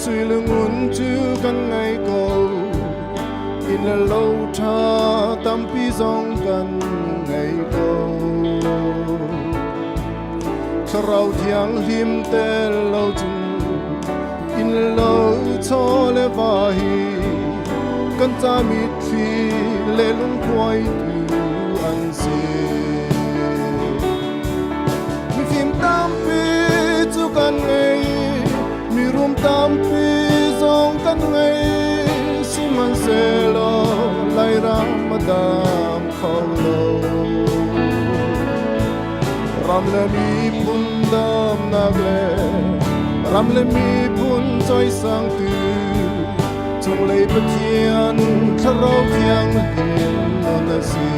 sui le ngun cu kan ngei ko. Inn le lo ṭha tampi zong kan ngei ko. Thlarau Thianghlim tel lo cun inn le lo chaw le va hi kan ca mitthli le lungkhuaitu an si. Mifim tampi cu kan ngei, mirum tampi zong kan ngei, sihmanhsehlaw Lairam a dam kho lo. Ram le miphun damnak le ram le miphun cawisangtu cunglei Pathian Thlarau Thianghlim nun a si.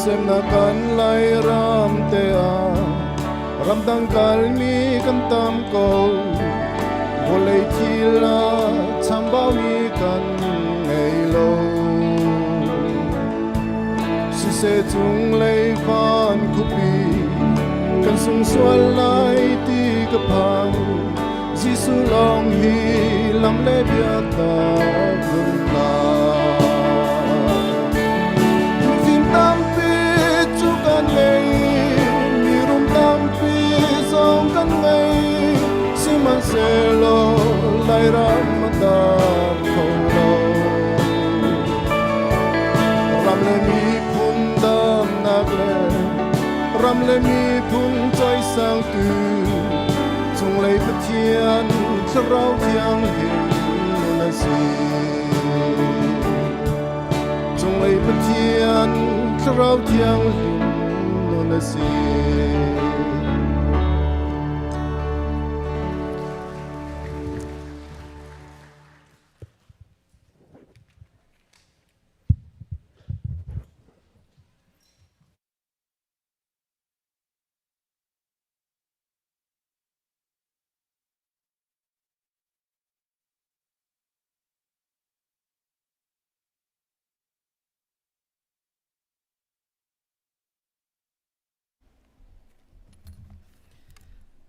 Semnak kan Lairam te ah ramdang kalmi kan tam ko. Vawlei thil ah chambaumi kan ngei lo. Siseh cunglei van khupi kan sung sual lai ti. ka phang Jesuh lawng hi lam le biatak nunnak. Mifim tampi cu kan ngei, mirum tampi zong kan ngei, sihmanhsehlaw Lairam a dam kho lo. Ram le miphun damnak le ram le miphun cawisangtu cunglei Pathian Thlarau Thianghlim na si. Cunglei Pathian Thlarau Thianghlim na si.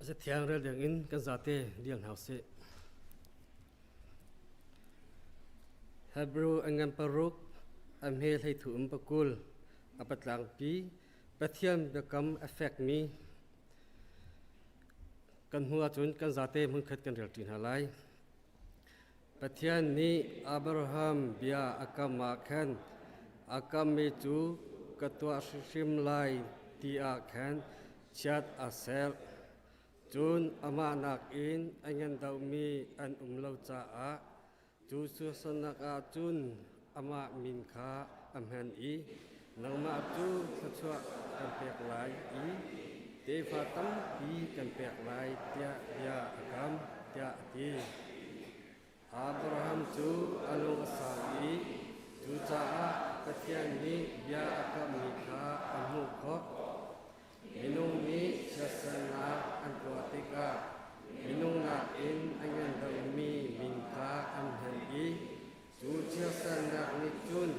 Zathiang rel ding in kan zate dial hna usih. Hebrew an ngan paruk a hme hlei thu um pakul a patlangpi Pathian biakam a fekmi kan hmu ahcun kan zate hmunkhat kan rel ṭi hna lai. Pathian nih Abraham bia a kam ah khan a kammi cu ka tuah hrimhrim lai ti ah khan chiat a serh. Cun amah nakin a ngan deuhmi an um lo caah Cu sualnak ah cun amah min kha a hman i nangmah cu thluachuah kan pek lai i tefa tampi kan pek lai tiah bia a kam tiah a ti. Abraham cu a lung a sau i cucaah Pathian nih bia a kammi kha a hmuh khawh. Minung nih siasernak an tuah tikah minung nakin a ngan deuhmi min kha an hman i cu chiatsernak nih cun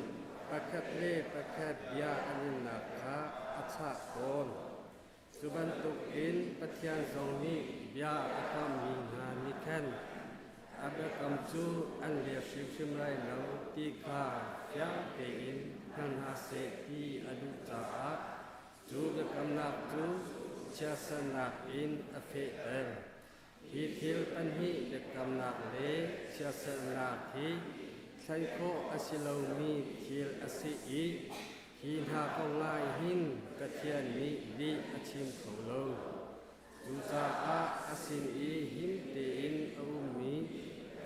pakhat le pakhat bia an innak kha a chah tawn. Cu bantukin Pathian zong nih bia a kammi hna nih khan a biakam cu an leer hrimhrim lai lo ti kha fiang tein hngal hna seh ti a duh caah Cu biakamnak cu chiatsernak in a fehter. Hi thil pahnih biakamnak le chiatsernak hi thlen khawh a si lomi thil a si i hi hna kong ah hin Pathian nih lih a chim kho lo. Cucaah a sin i him tein a ummi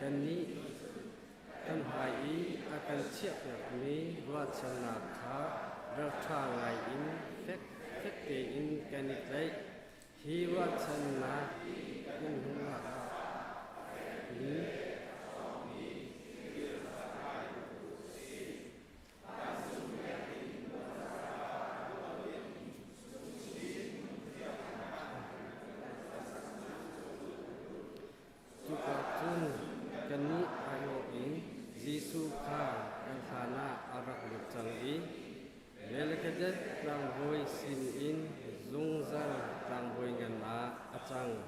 kannih kan hmai i a kan chiahpiakmi ruahchannak kha ralṭha ngaiin fek fek tein kan i tlaih. Hi ruahchannak kan hmuhnak ah ni Cuka cun kannih aiawh in Jesuh kha kan hlanah a rak lut cang i Melchizedek tlangbawi sinin zungzal tlangbawi ngan ah a cang.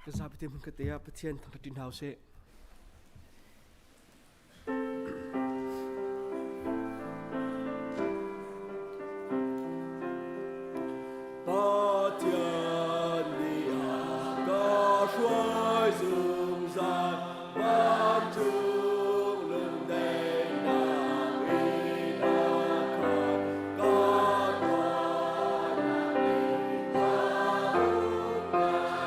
Kan zapi hmun khat te ah Pathian thangṭhat ṭi hna usih. Pathian nih a ka hruai zungzal vancung lungdaihnak in a khat ka tuahnak nih ka umnak.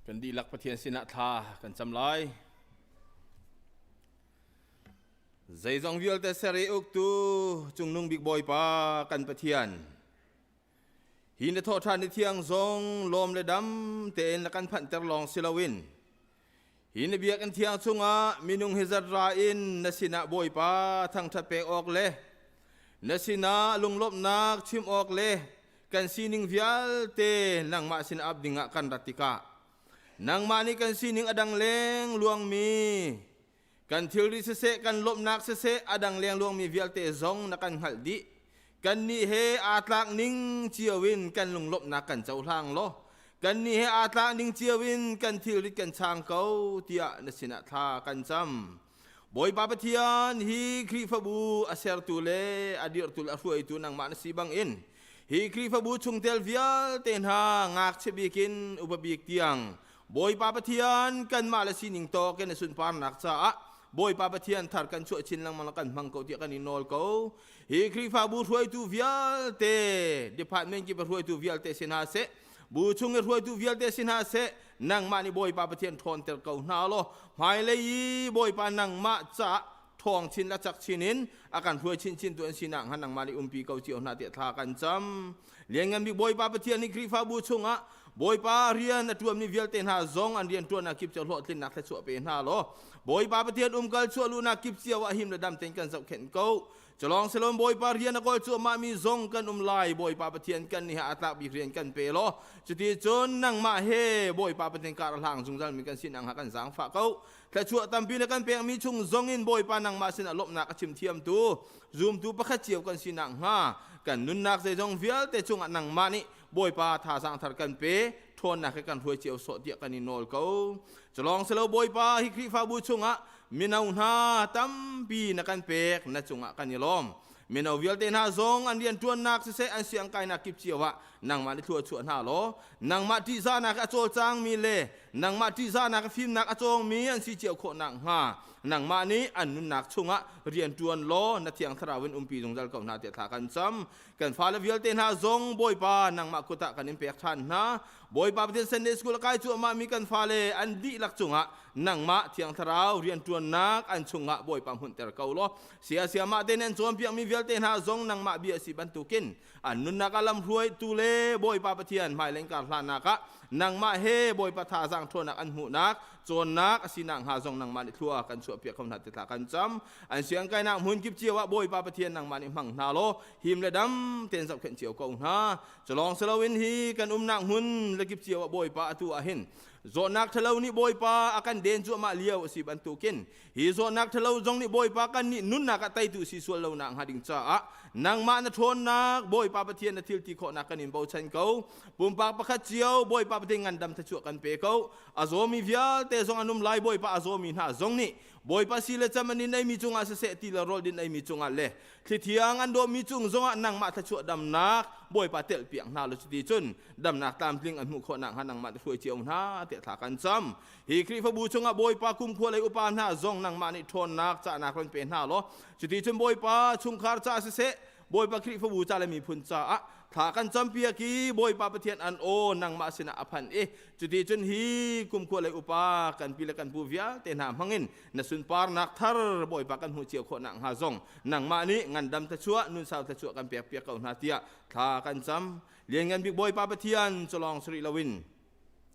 Kan dihlak Pathian sinah thla kan cam lai. Zeizong vialte ser i uktu cungnung bik Bawipa kan Pathian. Hi na thawhṭhan ni thiang zong lawm le dam tein na kan phanhter lawng si loin hi na biakinn thiang chungah minung hi zat ra in na sinah Bawipa thangṭhat pek awk le na sinah lunglawmhnak chim awk le kan sining vialte nangmah sin ap dingah kan rat tikah nangmah nih kan sining a dang leng luangmi kan thilri siseh kan lawmhnak siseh a dang leng luangmi vialte zong na kan hngalh dih. Kannih he aa tlak ning cio in kan lunglawmhnak kan cohlang law kannih he aa tlak ning cio in kan thilrit kan chang ko tiah na sinah thla kan cam. Bawipa Pathian, hi Khrihfabu a sertu le a dirhtu le a hruaitu nangmah na si bangin hi Khrihfabu chungtel vialte hna ngakchia bik in upa bik tiang Bawipa Pathian, kanmah le sining tawk in a sunparnak caah Bawipa Pathian thar kan chuah chin lengmang kan hmang ko tiah kan i nawl ko. Hi Khrihfabu hruaitu vialte, department kip a hruaitu vialte si hna seh, bu chung i hruaitu vialte si hna seh, nangmah nih Bawipa Pathian ṭhawnter ko hna law hmailei i Bawipa nangmah caah ṭhawng chin le cak chin in a kan hruai chinchin tu an sinak hnga nangmah nih umpi ko cio hna tiah thla kan cam. Lianngan bik Bawipa Pathian nih Khrihfabu chungah Bawipa rian a ṭuanmi vialte hna zong an rian ṭuannak kip cio hlawhtlinnak thluachuah pe hna law Bawipa Pathian umkal chuah luhnak kip cio ah him le dam tein kan zohkhenh ko. Culawng silon Bawipa rian a kawl cuahmahmi zong kan um lai. Bawipa Pathian kan nih a tlak bik rian kan pe law cuti cun nangmah he Bawipa Pathian kar a hlang zungzalmi kan sinak hnga kan zaangfah ko. Thluachuah tampi na kan pekmi chung zong in Bawipa nangmah sinah lawmhnak a chim thiamtu zumtu pakhat cio kan sinak hnga kan nunnak zeizong vialte cungah nangmah nih Bawipa thazaang thar kan pe, ṭhawnnak he kan hruai cio sawh tiah kan i nawl ko. Culawng silo Bawipa, hi Khrihfabu chungah mino hna tampi na kan pek, na cungah kan i lawm. Mino vialte hna zong an rianṭuannak siseh an siangkainak kip cio ah nangmah nih thlua chuah hna law nangmah ṭihzahnak a cawlcangmi le nangmah ṭihzahnak fimnak a cawngmi an si cio khawh nakhnga nangmah nih an nunnak chungah rianṭuan law na thiang thlarau in umpi zungzal ko hna tiah thla kan cam. Kan fale vialte hna zong Bawipa nangmah kut ah kan in pek ṭhan hna. Bawipa Pathian Sunday School a kai cuahmah mi kan fale an dihlak cungah nangmah Thiang Thlarau rianṭuannak an chungah Bawipa hmunhter ko law sia siamah te nan cawnpiakmi vialte hna zong nangmah bia si bantukin an nunnak ah lamhruaitu le Bawipa Pathian hmailei kar hlanak ah nangmah he Bawipa thazaang ṭhawnnak an hmuhnak cawnnak a sinak hnga zong nangmah nih thlua kan chuahpiak kho hna ti thla kan cam. An siangkainak hmun kip cio ah Bawipa Pathian nangmah nih hmang hna law him le dam tein zohkhenh cio ko hna. Culawng siloin hi kan umnak hmun le kip cio ah Bawipa atu ah hin zawtnak ṭhalo nih Bawipa a kan den cuahmah lio a si bantukin hi zawtnak ṭhalo zong nih Bawipa kan nih nunnak ah teitu si sual lo nak hnga ding caah nangmah na ṭhawnnak Bawipa Pathian na thil ti khawhnak kan in bochan ko. Pumpak pakhat cio Bawipa Pathian ngandam thluachuah kan pe ko. A zawmi vialte zong an um lai. Bawipa a zawmi hna zong nih Bawipa si le cam an in eimi cungah siseh ti le rawl din eimi cungah le thlithiang an dawhmi cung zongah nangmah thluachuah damnak Bawipa telhpiak hna law cuti cun damnak tlamtling an hmuh khawh nakhnga nangmah na hruai cio hna tiah thla kan cam. Hi Khrihfabu chungah Bawipa kumkhua lei upa hna zong nangmah nih ṭhawnnak cahnak run pe hna law cuti cun Bawipa chungkhar ca siseh Bawipa Khrihfabu ca le miphun caah thla kan campiak i Bawipa Pathian an aw nangmah sinah a phan i cuti cun hi kumkhua lei upa kan pi le kan pu vialte hna hmangin na sunparnak thar Bawipa kan hmuh cio khawh nakhnga zong nangmah nih ngandam thluachuah nunsau thluachuah kan pek piak ko hna tiah thla kan cam. Lianngan bik Bawipa Pathian culawng sari loin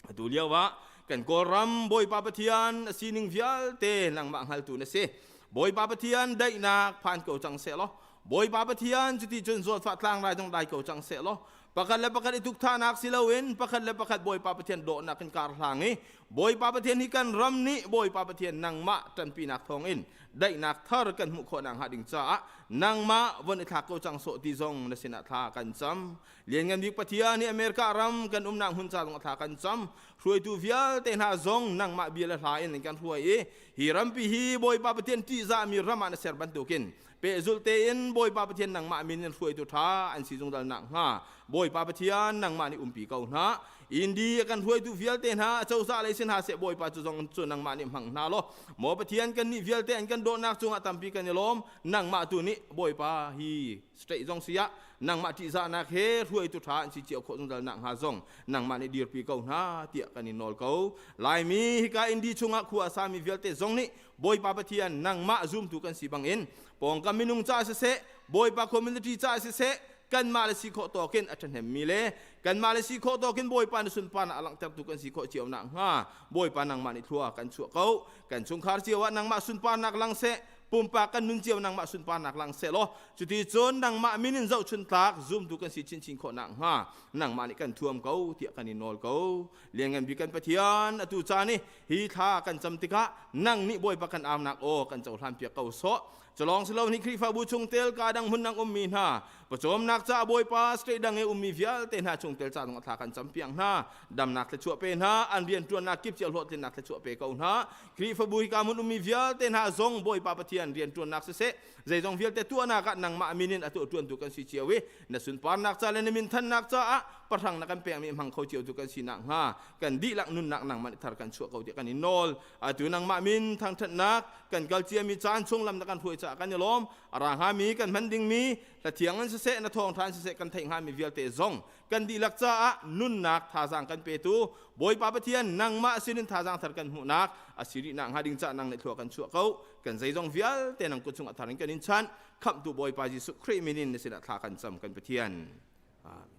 atu lio ah kan Kawlram Bawipa Pathian a sining vialte nangmah hngaltu na si. Bawipa Pathian daihnak phan ko cang seh law Bawipa Pathian cuti cun zawtfah tlangrai zong dai ko cang seh law pakhat le pakhat i tukthahnak si loin pakhat le pakhat Bawipa Pathian dawhnak in kar hlang i Bawipa Pathian hi kan ram nih Bawipa Pathian nangmah ṭanpinak thawngin daihnak thar kan hmuh khawh nakhnga ding caah nangmah von i thlak ko cang sawh ti zong na sinah thla kan cam. Lianngan bik Pathian hi America ram kan umnak hmun ca zong thla kan cam. Hruaitu vialte hna zong nangmah bia le hla in kan hruai i hi rampi hi Bawipa Pathian ṭihzahmi ram ah na ser bantukin pehzulh tein Bawipa Pathian nangmah min in hruaitu ṭha an si zungzal nakhnga Bawipa Pathian nangmah nih umpi ko hna. Indi kan hruaitu vialte hna acozah lei sin hna seh Bawipa cu zong cu nangmah nih hmang hna law maw Pathian kan nih vialte an kan dawtnak cungah tampi kan i lawm. Nangmah tu nih Bawipa hi state zong si ah nangmah ṭihzahnak he hruaitu ṭha an si cio khawh zungzal nak hnga zong nangmah nih dirpi ko hna tiah kan in nawl ko. Laimi hika Indi chungah khua a sami vialte zong nih Bawipa Pathian nangmah zumtu kan si bangin pawngkam minung ca siseh Bawipa community ca siseh kanmah le si khawh tawkin a ṭhahnemmi le kanmah le si khawh tawkin Bawipa na sunparnak a langhtertu kan si khawh cio nak hnga Bawipa nangmah nih thlua kan chuah ko. Kan chungkhar cio ah nangmah sunparnak lang seh, pumpak kan nun cio nangmah sunparnak lang seh law cuti cun nangmah min in zohchun tlak zumtu kan si chinchin khawh nak hnga nangmah nih kan thuam ko tiah kan i nawl ko. Lianngan bik kan Pathian, atu caan i hi thla kan cam tikah nang nih Bawipa kan aunak aw kan cohlan piak ko sawh. Culawng si lo nih Khrihfabu chungtel ka dang hmun nang ummi hna pawcawmnak ca Bawipa state dang i ummi vialte hna chungtel ca zong thla kan campiak hna. Damnak thluachuah pe hna, an rianṭuannak kip cio hlawhtlinnak thluachuah pe ko hna. Khrihfabu hika hmun ummi vialte hna zong Bawipa Pathian rianṭuannak siseh zeizong vialte tuahnak ah nangmah min in a tuahṭuantu kan si cio i na sunparnak ca le na min thannak caah pahrang na kan pekmi hmang kho cio tu kan si nakhnga kan dihlak nunnak nangmah nih thar kan chuah ko tiah kan in nawl. Atu nangmah min thangṭhatnak kan kal ciami caan chung lam na kan hruai caah kan i lawm. A ra hngami kan hman dingmi hla thiang in siseh na thawngṭha in siseh kan theih hngami vialte zong kan dihlak caah nunnak thazaang kan petu Bawipa Pathian nangmah sinin thazaang thar kan hmuhnak a si rih nakhnga ding caah nang nih thlua kan chuah ko. Kan zeizong vialte nang kut chungah thar in kan in chanh. Khamhtu Bawipa Jesuh Khrih min in na sinah thla kan cam kan Pathian. Amen.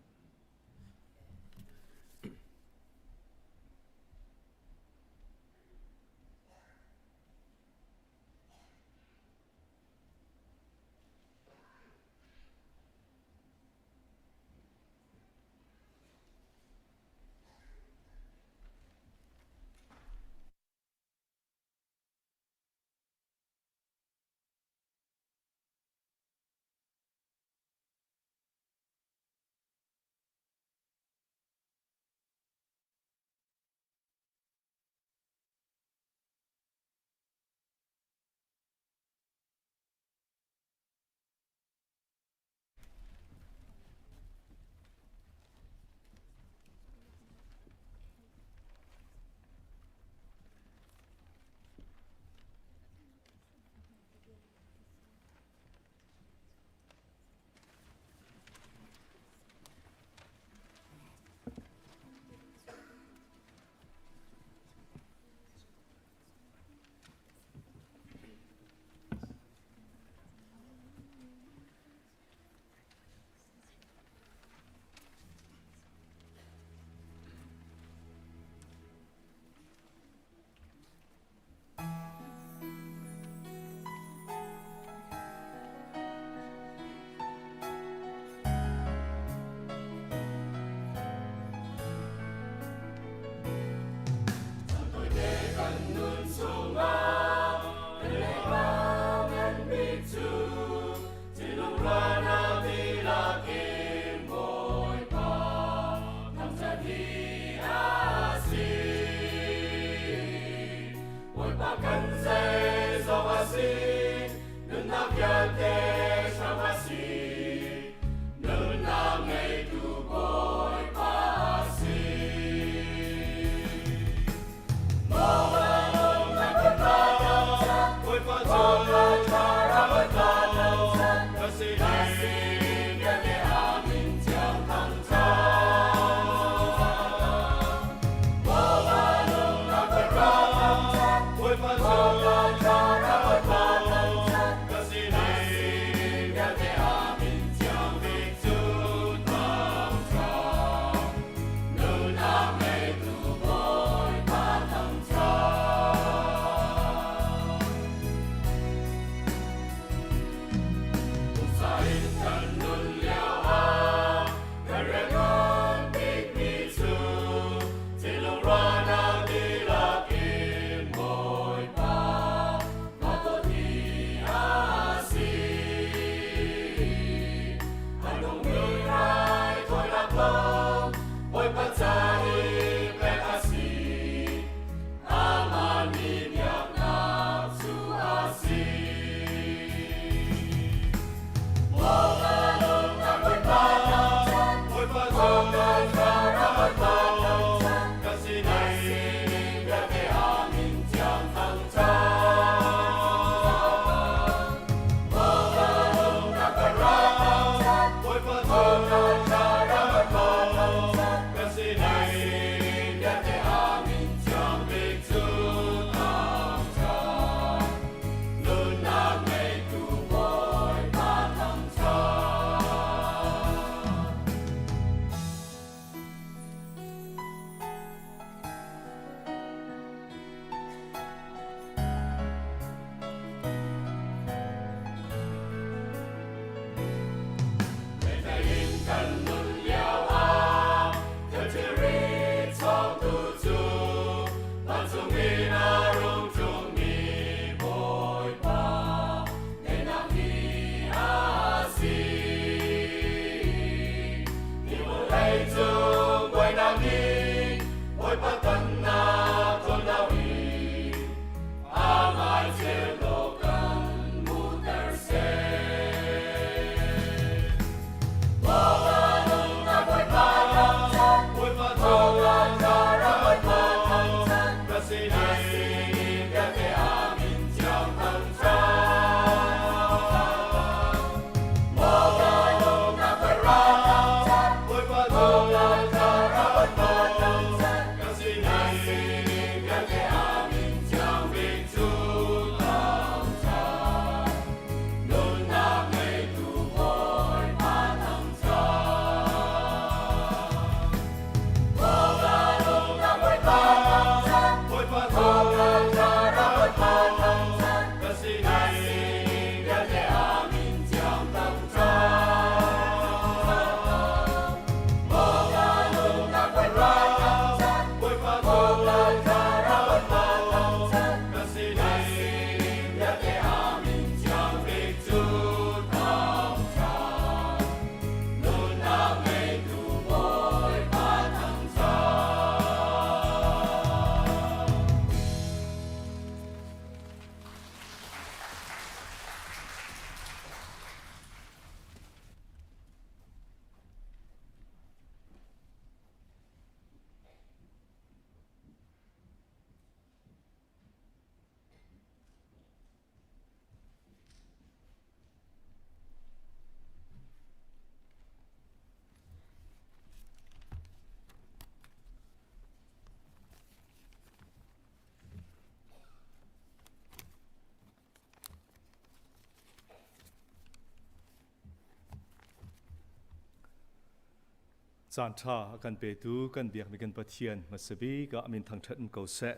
Caan ṭha a kan petu kan biakmi kan Pathian hmasa bik ah min thangṭhat um ko seh.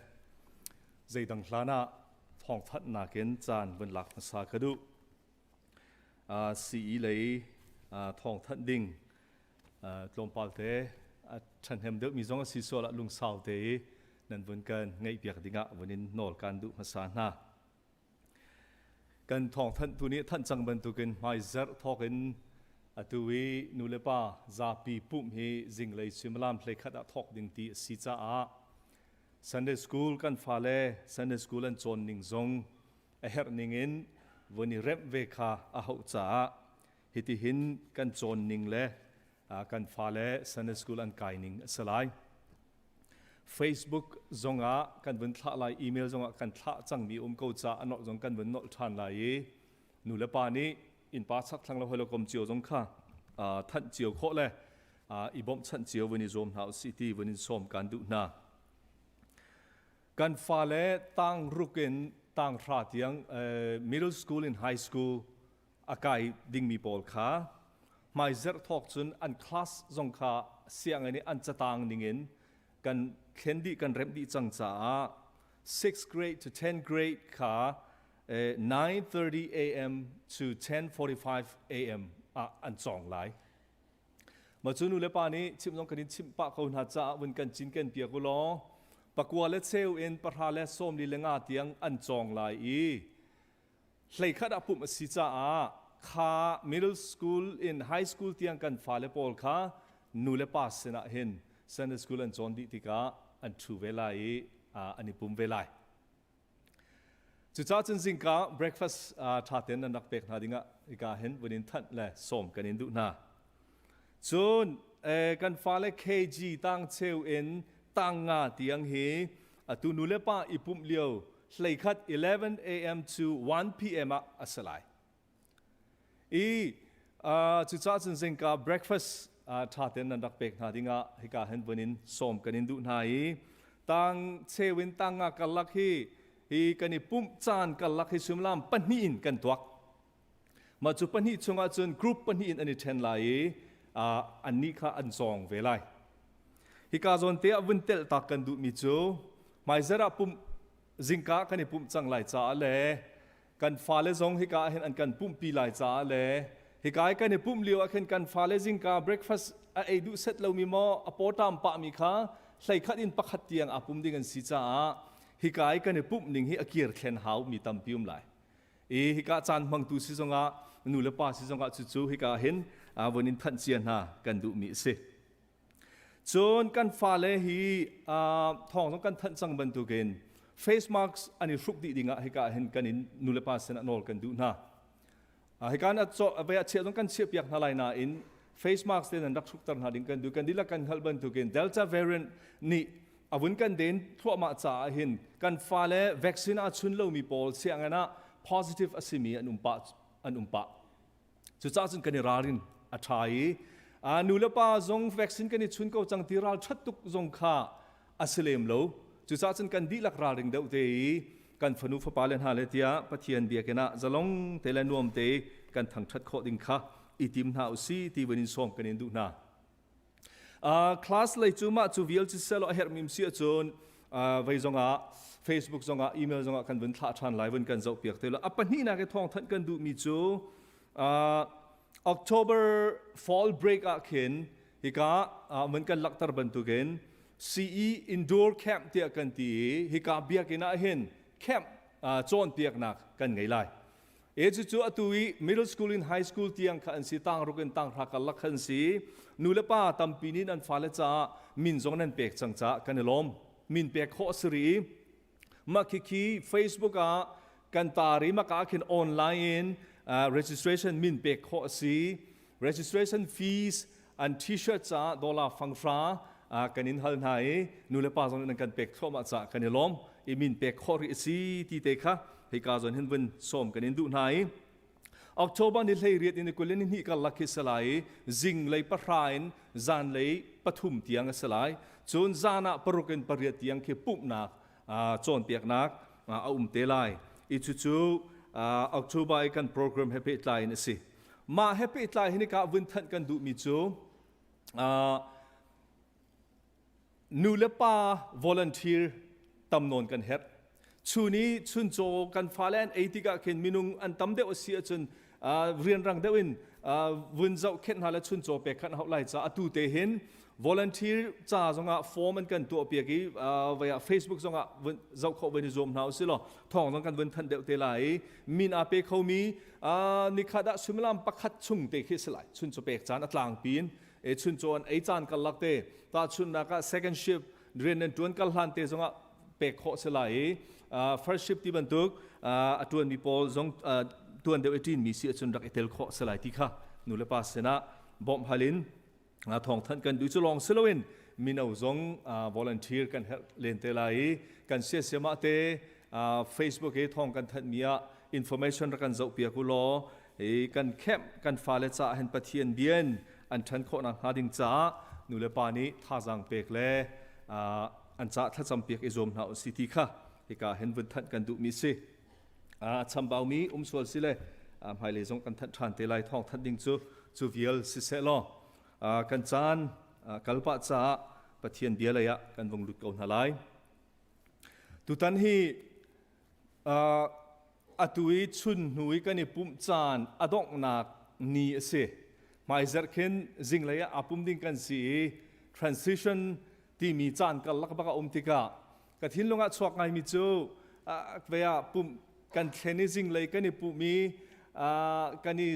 Zeidang hlan ah thawngthanhnak in caan vun lak hmasa ka duh. CE lei thawngthanh ding tlawmpal te a ṭhahnem deuhmi zong a si sual ah lungsau te i nan vun kan ngaihpiak dingah vun in nawl kan duh hmasa hna. Kan thawngthanhtu nih thanh cang bantukin hmaizarh thawk in atu i nulepa zapi pumh hi zinglei suimilam 11 ah thawk ding ti a si caah Sunday school kan fale Sunday school an cawn ning zong a herh ning in vun i remh ve kha a hauh caah hitihin kan cawn ning le kan fale Sunday school an kai ning a si lai. Facebook zongah kan vun thlah lai, email zongah kan thlah cangmi um ko ca a nolh zong kan vun nolh ṭhan lai i nu le pa nih innpa chakthlang le hawikom cio zong kha thanh cio khawh le i bawmhchanh cio vun i zuam hna usih ti vun in sawm kan duh hna. Kan fale tang ruk in tang hra tiang middle school in high school a kai dingmi pawl kha hmaizerh thawk cun an class zong kha sianginn i an catang ningin kan thlen dih kan remh dih cang caah 6th grade to 10th grade kha 9:30 a.m. to 10:45 a.m. ah an cawng lai. Ma cu nu le pa nih chimh zong kan in chimh pah ko hna caah vun kan cin kan piak u law pakua le cheu in pahra le sawmli le nga tiang an cawng lai i 11 ah pumh a si caah kha middle school in high school tiang kan fale pawl kha nu le pa sinah hin Sunday school an cawn dih tikah an ṭhu ve lai i an i pum ve lai. Cucaah cun zingka breakfast ṭha tein nan rak pek hna dingah hika hin vun in thanh le sawm kan in duh hna. Cun kan fale KG tang cheu in tang nga tiang hi atu nu le pa i pumh lio 11 11 a.m. to 1 p.m. ah a si lai. I cucaah cun zingka breakfast ṭha tein nan rak pek hna dingah hika hin vun in sawm kan in duh hna i tang cheu in tang nga karlak hi hi kan i pumh caan karlak hi suimilam pahnih in kan tuak. Mah cu pahnih chungah cun group pahnih in an i ṭhen lai i annih kha an cawng ve lai. Hika zawn te ah vun telh tak kan duhmi cu hmaizarh ah pumh zingka kan i pumh cang lai caah le kan fale zong hika ah hin an kan pumhpi lai caah le hika i kan i pumh lio ah khin kan fale zingka breakfast a ei duh set lomi maw a pawṭam pahmi kha 11 in 1 tiang aa pum ding an si caah hika i kan i pumh ning hi a kir thlen hau mi tampi um lai. I hika caan hmangtu si zongah nu le pa si zongah cucu hika hin vun in thanh cia hna kan duhmi a si. Cun kan fale hi thawng zong kan thanh cang bantukin face mask an i hruk dih dingah hika hin kan in nu le pa sin ah nawl kan duh hna. Hika na ve a chiah zong kan chiah piak hna lai nain face mask te nan rak hrukter hna ding kan duh. Kan dihlak kan hngalh bantukin Delta variant nih a vun kan den thluahmah caah hin kan fale vaccine a chun lomi pawl sianginn ah positive a simi an um pah an um pah. Cucaah cun kan i ralrin a ṭha i nu le pa zong vaccine kan i chun ko cang ti ral ṭhat tuk zong kha a si lem lo. Cucaah cun kan dihlak ralring deuh te i kan fanu fapa le hna le tiah Pathian biakinn ah zalong te le nuam te kan thangṭhat khawh ding kha i tim hna usih ti vun in sawm kan in duh hna. Class lei cu mah cu vial cu selaw a herhmi si ahcun vei zongah Facebook zongah email zongah kan vun thlah ṭhan lai vun kan zoh piak te lo. A pahnihnak i thawngthanh kan duhmi cu October fall break ah khin hika mun kan lakter bantukin CE indoor camp tiah kan ti i hika biakinn ah hin camp cawnpiaknak kan ngei lai. E cucu atu i middle school in high school tiang kha an si, tangruk in tanghra karlak kha an si. Nu le pa tampi nih an fale caah min zong nan pek cang caah kan i lawm. Min pek khawh a si rih i mah khikhi Facebook ah kan tar i maka ah khin online in registration min pek khawh a si. Registration fees an t-shirt caah dollar fanghra kan in hal hna i nu le pa zong nih nan kan pek thluahmah caah kan i lawm i min pek khawh rih a si ti te kha hika zawn hin vun sawm kan in duh hna i October ni 18 in 22 karlak khi si lai i zinglei 9 in zanlei 3 tiang a si lai. Cun zan ah 6 in 8 tiang khi pumhnak cawnpiaknak a um te lai. I cucu October i kan program he pehtlai in a si. Mah he pehtlai hin ka vun thanh kan duhmi cu. Nu le pa volunteer tam nawn kan herh. Chun i chuncaw kan fale an ei tikah khin minung an tam deuh a si ahcun rianrang deuh in vun zohkhenh hna le chuncaw pek khan hauh lai ca atu te hin volunteer ca zongah form an kan tuah piak i vai ah Facebook zongah vun zoh khawh vun i zuam hna usih law thawng zong kan vun thanh deuh te lai i min aa pe khomi nikhat ah suimilam pakhat chung te khi si lai chuncaw pek caan a tlangpi in e chuncaw an ei caan karlak te tahchunhnak ah second shift rian nan tuan kal hlan te zongah pek khawh si lai i first shift ti bantuk a tuanmi pawl zong tuan deuh i ṭinmi si ahcun rak i tel khawh si lai ti kha nu le pa sinah bawmh hal in thawngthanh kan duh cu lawng si loin mino zong volunteer kan herh len te lai i kan siasiam ah te Facebook i thawng kan thanhmi ah information rak kan zoh piak u law i kan kemh kan fale caah hin Pathian bian an ṭhan khawhnak hnga ding caah nu le pa nih thazaang pek le an ca thlacam piak i zuam hna usih ti kha hika hin vun thanh kan duhmi si. A chambaumi um sual si le hmailei zong kan thanh ṭhan te lai thawng thanh ding cu cu vial siseh law kan caan kalpah caah Pathian bia lei ah kan vung lut ko hna lai. Tutan hi atu i chun hnu i kan i pumh caan a donghnak ni a si. Hmaizarh khin zinglei ah aa pum ding kan si i transition timi caan karlak bak a um tikah ka thinlung ah chuak ngaimi cu vei ah pumh kan thlen i zinglei kan i pumh i kan i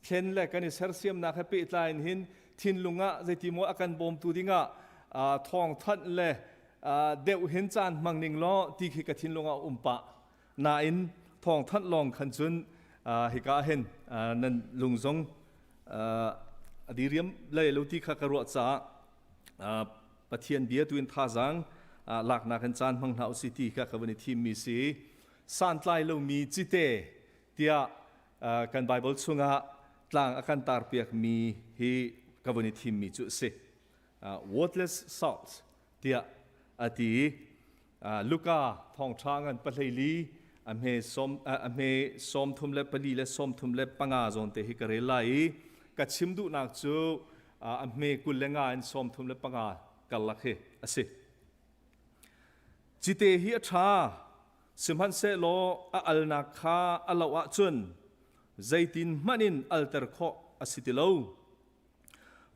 thlen le kan i sersiamnak he pehtlai in hin thinlung ah zeiti maw a kan bawmtu dingah thawngthanh le deuh hin caan hmang ning law ti khi ka thinlung ah um pah nain thawngthanh lawng khan cun hika hin nan lung zong a diriam lei lo ti kha ka ruah caah Pathian bia tu in thazaang laknak in caan hmang hna usih ti kha ka van i thimmi si santlai lomi cite tiah kan Bible chungah tlang a kan tarpiakmi hi ka van i thimmi cu a si. Worthless salt tiah a ti i Luka thawngṭha ngan pahleili a hme sawm a hme 34 le 35 zawn te hi ka rel lai i ka chim duhnak cu a hme 25 in 35 karlak hi a si. Cite hi a ṭha, sihmanhsehlaw a alnak kha a loh ahcun zeitin hmanh in alter khawh a si ti lo.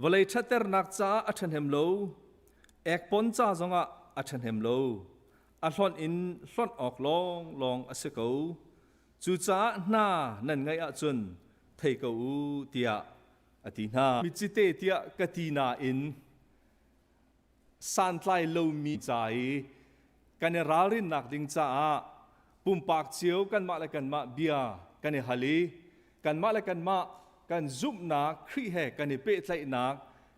Vawlei ṭhatternak caah a ṭhahnem lo, ekpon ca zongah a ṭhahnem lo. A hlonh in hlonh awk lawnglawng a si ko. Cucaah hna nan ngaih ahcun thei ko u tiah a ti hna. Mi cite tiah ka ti nain santlai lomi ca i kan i ralrinnak ding caah pumpak cio kanmah le kanmah bia kan i hal i kanmah le kanmah kan zumhnak Khrih he kan i pehtlaihnak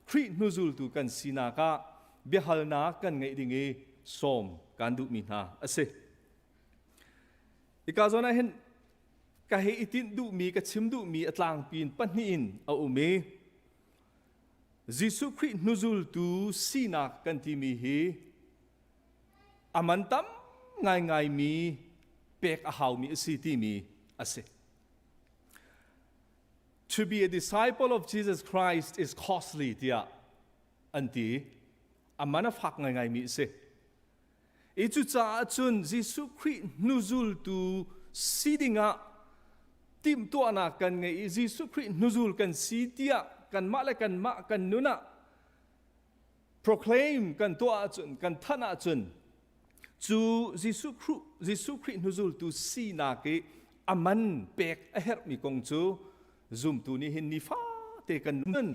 Khrih hnuzultu kan sinak ah biahalnak kan ngeih ding i sawm kan duhmi hna a si. Hika zawn ah hin ka hei i tinh duhmi ka chim duhmi a tlangpi in pahnih in a um i Jesuh Khrih hnuzultu sinak kan timi hi a man tam ngaingaimi pek a haumi a si timi a si. To be a disciple of Jesus Christ is costly tiah an ti. A man a fak ngaingaimi a si. I cucaah cun Jesuh Khrih hnuzultu si dingah timhtuahnak kan ngei i Jesuh Khrih hnuzul kan si tiah kanmah le kanmah kan nun ah proclaim kan tuah ahcun kan thanh ahcun cu Jesuh Khrih Jesuh Khrih hnuzultu sinak i a man pek a herhmi kong cu zumtu nih hin nifate kan nun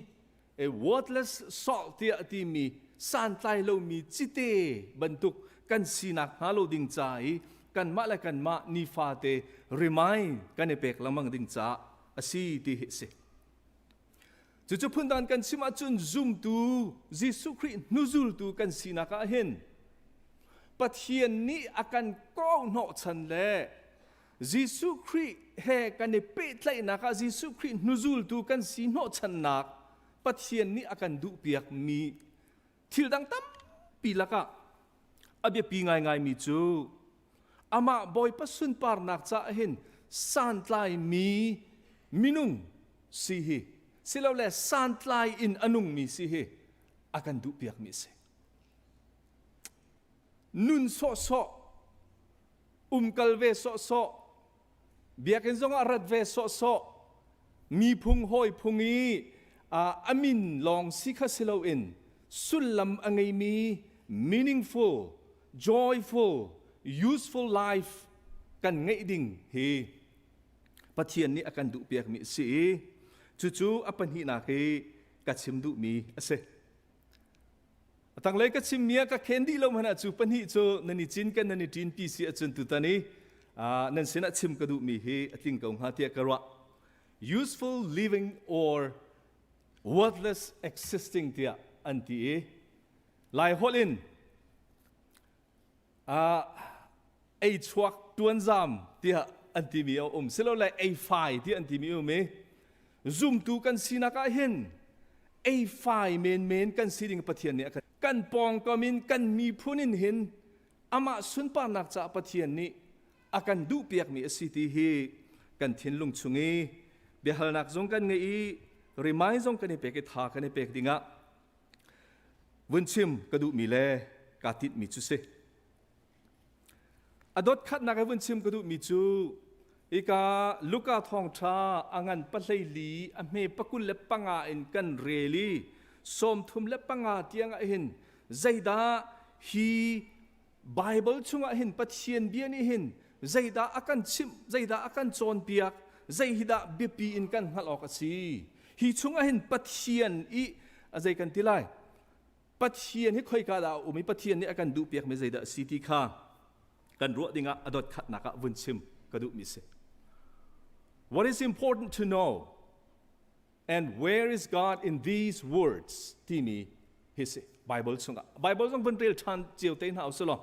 a worthless salt tiah timi santlai lomi cite bantuk kan sinak hnga lo ding ca i kanmah le kanmah nifate remind kan i pek lengmang ding caah a si ti hi a si. Cucu phundan kan chim ahcun zumtu Jesuh Khrih hnuzultu kan sinak ah hin Pathian nih a kan kawhhnawhchan le Jesuh Khrih he kan i pehtlaihnak ah Jesuh Khrih hnuzultu kan si hnawhchannak Pathian nih a kan duhpiakmi thil dang tampi lakah a biapi ngaingaimi cu amah Bawipa sunparnak caah hin santlaimi minung si hi silole santlai in a nungmi si hi a kan duhpiakmi a si. Nun sawhsawh, umkal ve sawhsawh, biakinn zongah rat ve sawhsawh, miphung hawi phung i a min lawng si kha si loin sullam a ngeimi meaningful, joyful, useful life kan ngeih ding hi Pathian nih a kan duhpiakmi a si i cucu a pahnihnak i ka chim duhmi a si. A tanglei ka chimmi ah ka khen dih lo hmanh ah cu pahnih cu nan i cinken nan i ṭinpi si ahcun tutan i nan sinah chim ka duhmi hi a tling ko hnga tiah ka ruah. Useful living or worthless existing tiah an ti i Lai holh in ei chuak ṭuanzam tiah an timi a um silole ei fai tiah an timi a um i zumtu kan sinak ah hin ei fai menmen kan si ding Pathian nih a kan kan pawngkam in kan miphun in hin amah sunparnak caah Pathian nih a kan duhpiakmi a si ti hi kan thinlung chung i biahalnak zong kan ngei i remind zong kan i pek i tha kan i pek dingah Vun chim ka duhmi le kaa tinhmi cu si. A dot khatnak i vun chim ka duhmi cu hika Luka thawngṭha a ngan pahleili a hme 25 in kan rel i 35 tiang ah hin zeidah hi Baibal chungah hin Pathian bia nih hin zeidah a kan chimh, zeidah a kan cawnpiak, zei hi dah biapi in kan hngalh awk a si. Hi chungah hin Pathian i a zei kan ti lai? Pathian hi khoika dah a um i Pathian nih a kan duhpiakmi zeidah a si ti kha kan ruah dingah a dot khatnak ah vun chim ka duhmi si. What is important to know and where is God in these words timi hi si Bible chungah Bible zong vun rel ṭhan cio te hna usih law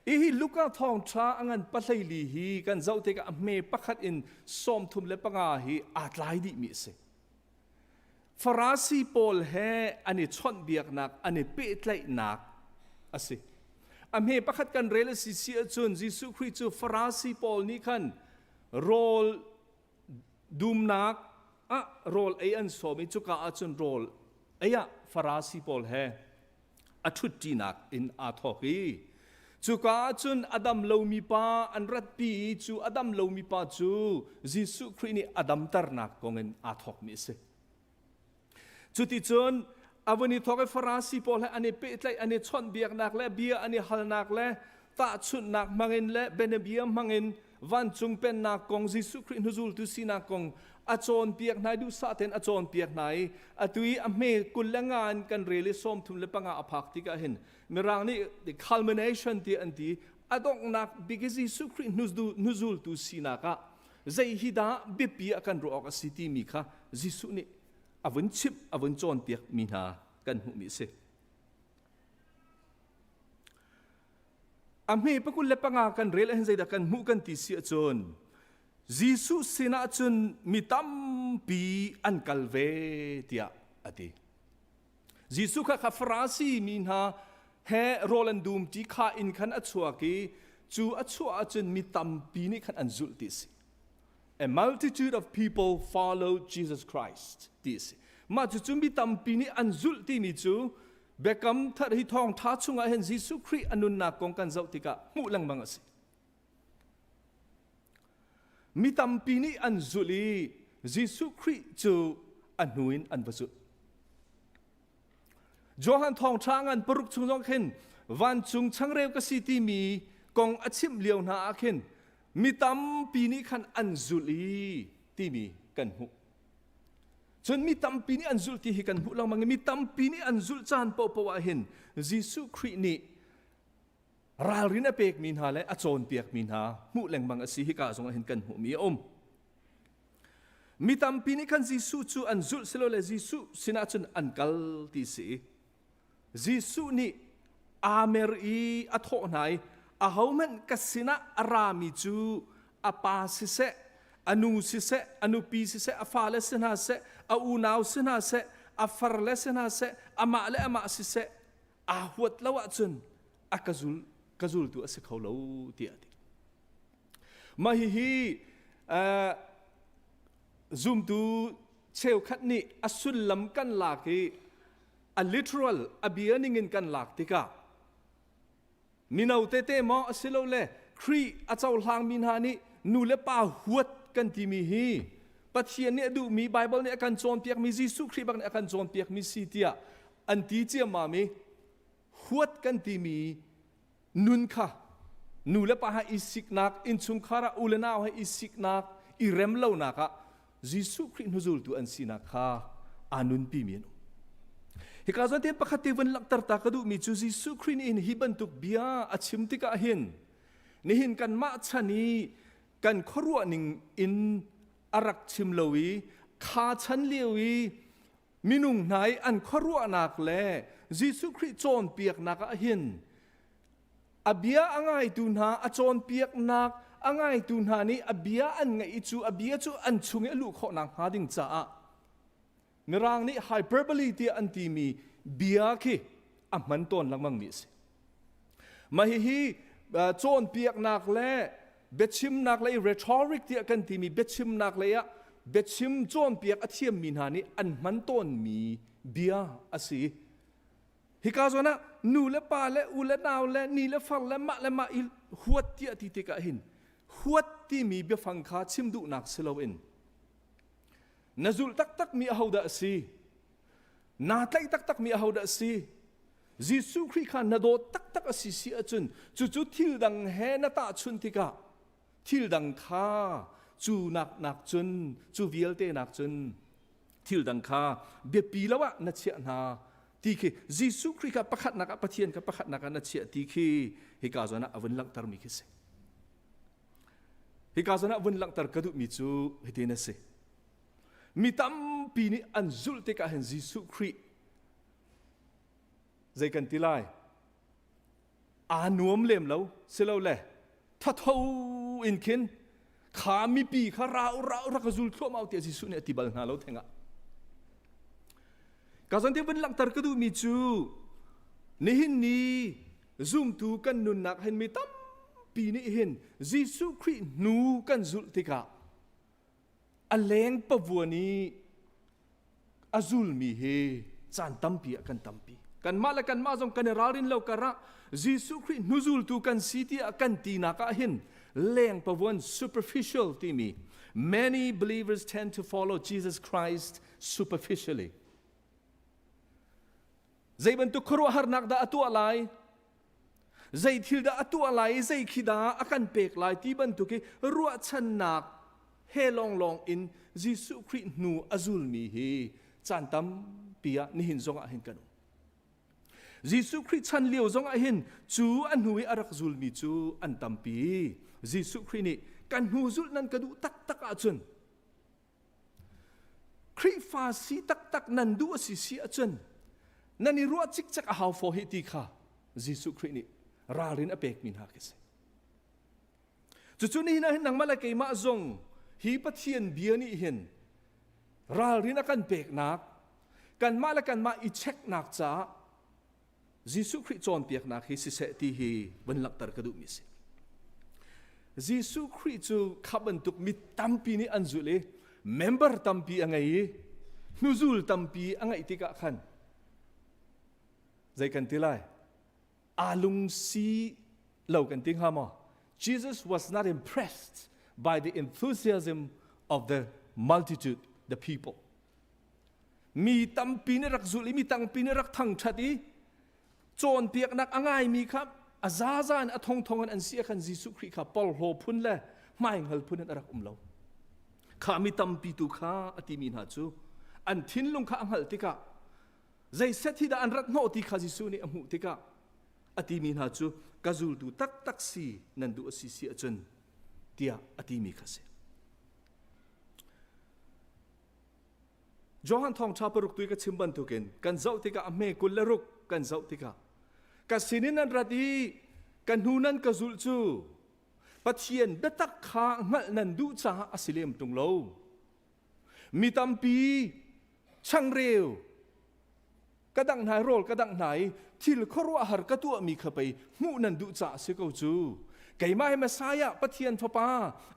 Hihi Luka thawngṭha a ngan pahleili hi kan zoh tikah a hme pakhat in 35 hi aa tlai dihmi a si. Farasi pawl he an i chawnhbiaknak, an i pehtlaihnak a si. A hme pakhat kan rel a si si ahcun Jesuh Khrih cu Farasi pawl nih khan rawl dumnak ah rawl ei an sawm i cuka ahcun rawl ei ah Farasi pawl he a ṭhutṭinak in aa thawk i cuka ahcun a dam lomi pa an ratpi i cu a dam lomi pa cu Jesuh Khrih nih a damternak kong in aa thawkmi a si. Cuticun a vun i thawk i Farasi pawl he an i pehtlaih, an i chawnhbiaknak le bia an i halnak le tahchunhnak hmangin le bianabia hmangin vancung pennak kong Jesuh Khrih hnuzultu sinak kong a cawnpiak hna i duhsah tein a cawnpiak hna i atu i a hme 25 in kan rel i 35 a phak tikah hin Mirang nih the culmination ti an ti a donghnak bik i Jesuh Khrih hnuzultu sinak ah zei hi dah biapi ah kan ruah awk a si timi kha Jesuh nih a vun chimh a vun cawnpiak mi hna kan hmuhmi a si. A hme 25 kan rel ahhin zeidah kan hmuh kan ti si ahcun Jesuh sinah cun mi tampi an kal ve tiah a ti. Jesuh kha kha Farasi mi hna he rawl an dum ṭi kha inn khan a chuak i cu a chuah ahcun mi tampi nih khan an zulh ti a si. A multitude of people followed Jesus Christ ti a si. Mah cucu mi tampi nih an zulh timi cu Biakam thar hi thawngṭha chungah hin Jesuh Khrih a nunnak kong kan zoh tikah hmuh lengmang a si. Mi tampi nih an zulh i Jesuh Khrih cu a hnu in an va zulh. Johan thawngṭha ngan paruk chung zong khin vancung changreu ka si timi kong a chimh lio hna ah khin mi tampi nih khan an zulh i timi kan hmuh. Cun mi tampi nih an zulh ti hi kan hmuh lengmang i mi tampi nih an zulh caan paohpaoh ah hin Jesuh Khrih nih ralrin a pekmi hna le a cawnpiakmi hna hmuh lengmang a si hika zong ah hin kan hmuhmi a um. Mi tampi nih khan Jesuh cu an zulh silole Jesuh sinah cun an kal ti si. Jesuh nih aa mer i a thawh hna i ahohmanh ka sinah a rami cu a pa siseh, a nu siseh, a nupi siseh, a fale si hna seh, a unau si hna seh, a farle si hna seh, amah le amah siseh, aa huat lo ahcun a ka zul ka zultu a si kho lo tiah a ti. Mah hihi uh, zumtu cheukhat nih a sullam kan lak i a literal a bia ningin kan lak tikah. Mino tete maw asilole Khrih a cohlangmi hna nih nu le pa huat kan timi hi Pathian nih a duhmi Baibal nih a kan cawnpiakmi Jesuh Khrih bak nih a kan cawnpiakmi si tiah an ti ciammam i huat kan timi nun kha nu le pa ha i siknak innchungkhar ah u le nau he i siknak i rem lonak ah Jesuh Khrih hnuzultu an sinak kha aa nunpi mi an um. Hika zawn te pakhat te vun langhter ta ka duhmi cu Jesuh Khrih nih hin hi bantuk bia a chim tikah hin nihin kanmah chan i kan khuaruah ning in a rak chim lo i kha chan lio i minung hna i an khuaruahnak le Jesuh Khrih cawnpiaknak ah hin a bia a ngaitu hna a cawnpiaknak a ngaitu hna nih a bia an ngaih i cu a bia cu an chung i a luh khawh nakhnga ding caah Mirang nih hyperbole tiah an timi bia khi a hman tawn lengmang mi a si. Mah hihi cawnpiaknak le biachimnak lei rhetoric tiah kan timi biachimnak lei ah biachim cawnpiak a thiammi hna nih an hman tawnmi bia a si. Hika zawn ah nu le pa le u le nau le ni le far le mah le mah i huat tiah ti tikah hin huat timi biafang kha chim duhnak si loin na zulh taktakmi ahodah a si naa tlaih taktakmi ahodah a si Jesuh Khrih kha na dawt taktak a si si ahcun cucu thil dang he na tahchunh tikah thil dang kha cu nak nak cun cu vialte nak cun thil dang kha biapi lo ah na chiah hna ti khi Jesuh Khrih kha pakhatnak ah Pathian kha pakhatnak ah na chiah ti khi hika zawn ah a vun langhtermi khi si. Hika zawn ah vun langhter ka duhmi cu hitin a si. Mi tampi nih an zulh tikah hin Jesuh Khrih zei kan ti lai aa nuam lem lo silole thatho in khin kha mipi kha rau rau rak zul thluahmah tiah Jesuh nih a ti bal hna lo thengah ka zon te vun langhter ka duhmi cu nihin ni zumtu kan nunnak hin mi tampi nih hin Jesuh Khrih hnu kan zulh tikah a leng pavuan i a zulmi hi caan tampi ah kan tampi kanmah le kanmah zong kan i ralrin lo karah Jesuh Khrih hnuzultu kan si tiah kan tinak ah hin leng pavuan superficial timi many believers tend to follow Jesus Christ superficially zei bantuk khuaruahharnak dah a tuah lai zei thil dah a tuah lai i zei khi dah a kan pek lai ti bantuk i ruahchannak he lawnglawng in Jesuh Khrih hnu a zulmi hi caan tampi ah nihin zongah hin kan um. Jesuh Khrih chan lio zongah hin cu a hnu i a rak zulmi cu an tampi. Jesuh Khrih nih kan hnu zulh nan ka duh taktak ahcun Khrihfa si taktak nan duh a si si ahcun nan i ruah cikcek a hau faw hi ti kha Jesuh Khrih nih ralrin a pekmi hna khi si. Cucu nihin ah hin nangmah le keimah zong hi Pathian bia nih hin ralrin a kan peknak kanmah le kanmah i checknak caah Jesuh Khrih cawnpiaknak hi siseh ti hi vun langhter ka duhmi a si. Jesuh Khrih cu kha bantuk mi tampi nih an zulh i member tampi a ngei i hnuzul tampi a ngeih tikah khan zei kan ti lai aa lungsi lo kan ti hnga maw Jesus was not impressed by the enthusiasm of the multitude the people Mi tampi nih rak zulh i mi tampi nih rak thangṭhat i cawnpiaknak a ngaimi kha a zaza in a thongthong in an si ah khan Jesuh Khrih kha porhlaw phun le hmaihngal phun in a rak um lo. Kha mi tampi tu kha a timi hna cu an thinlung kha a hngalh tikah zei set hi dah an rat hnawh ti kha Jesuh nih a hmuh tikah a timi hna cu ka zultu taktak si nan duh a si si ahcun tiah a timi kha si. Johan thawngṭha paruk tu i ka chim bantukin kan zoh tikah a hme 26 kan zoh tikah ka sinin nan rat i ka hnu nan ka zulh cu Pathian biatak kha hngalh nan duh caah a si lem ṭung lo. Mi tampi changreu ka dangh hna i rawl ka dangh hna i thil khuaruahhar ka tuahmi kha pei hmuh nan duh caah si ko cu keimah hi Messiah Pathian fapa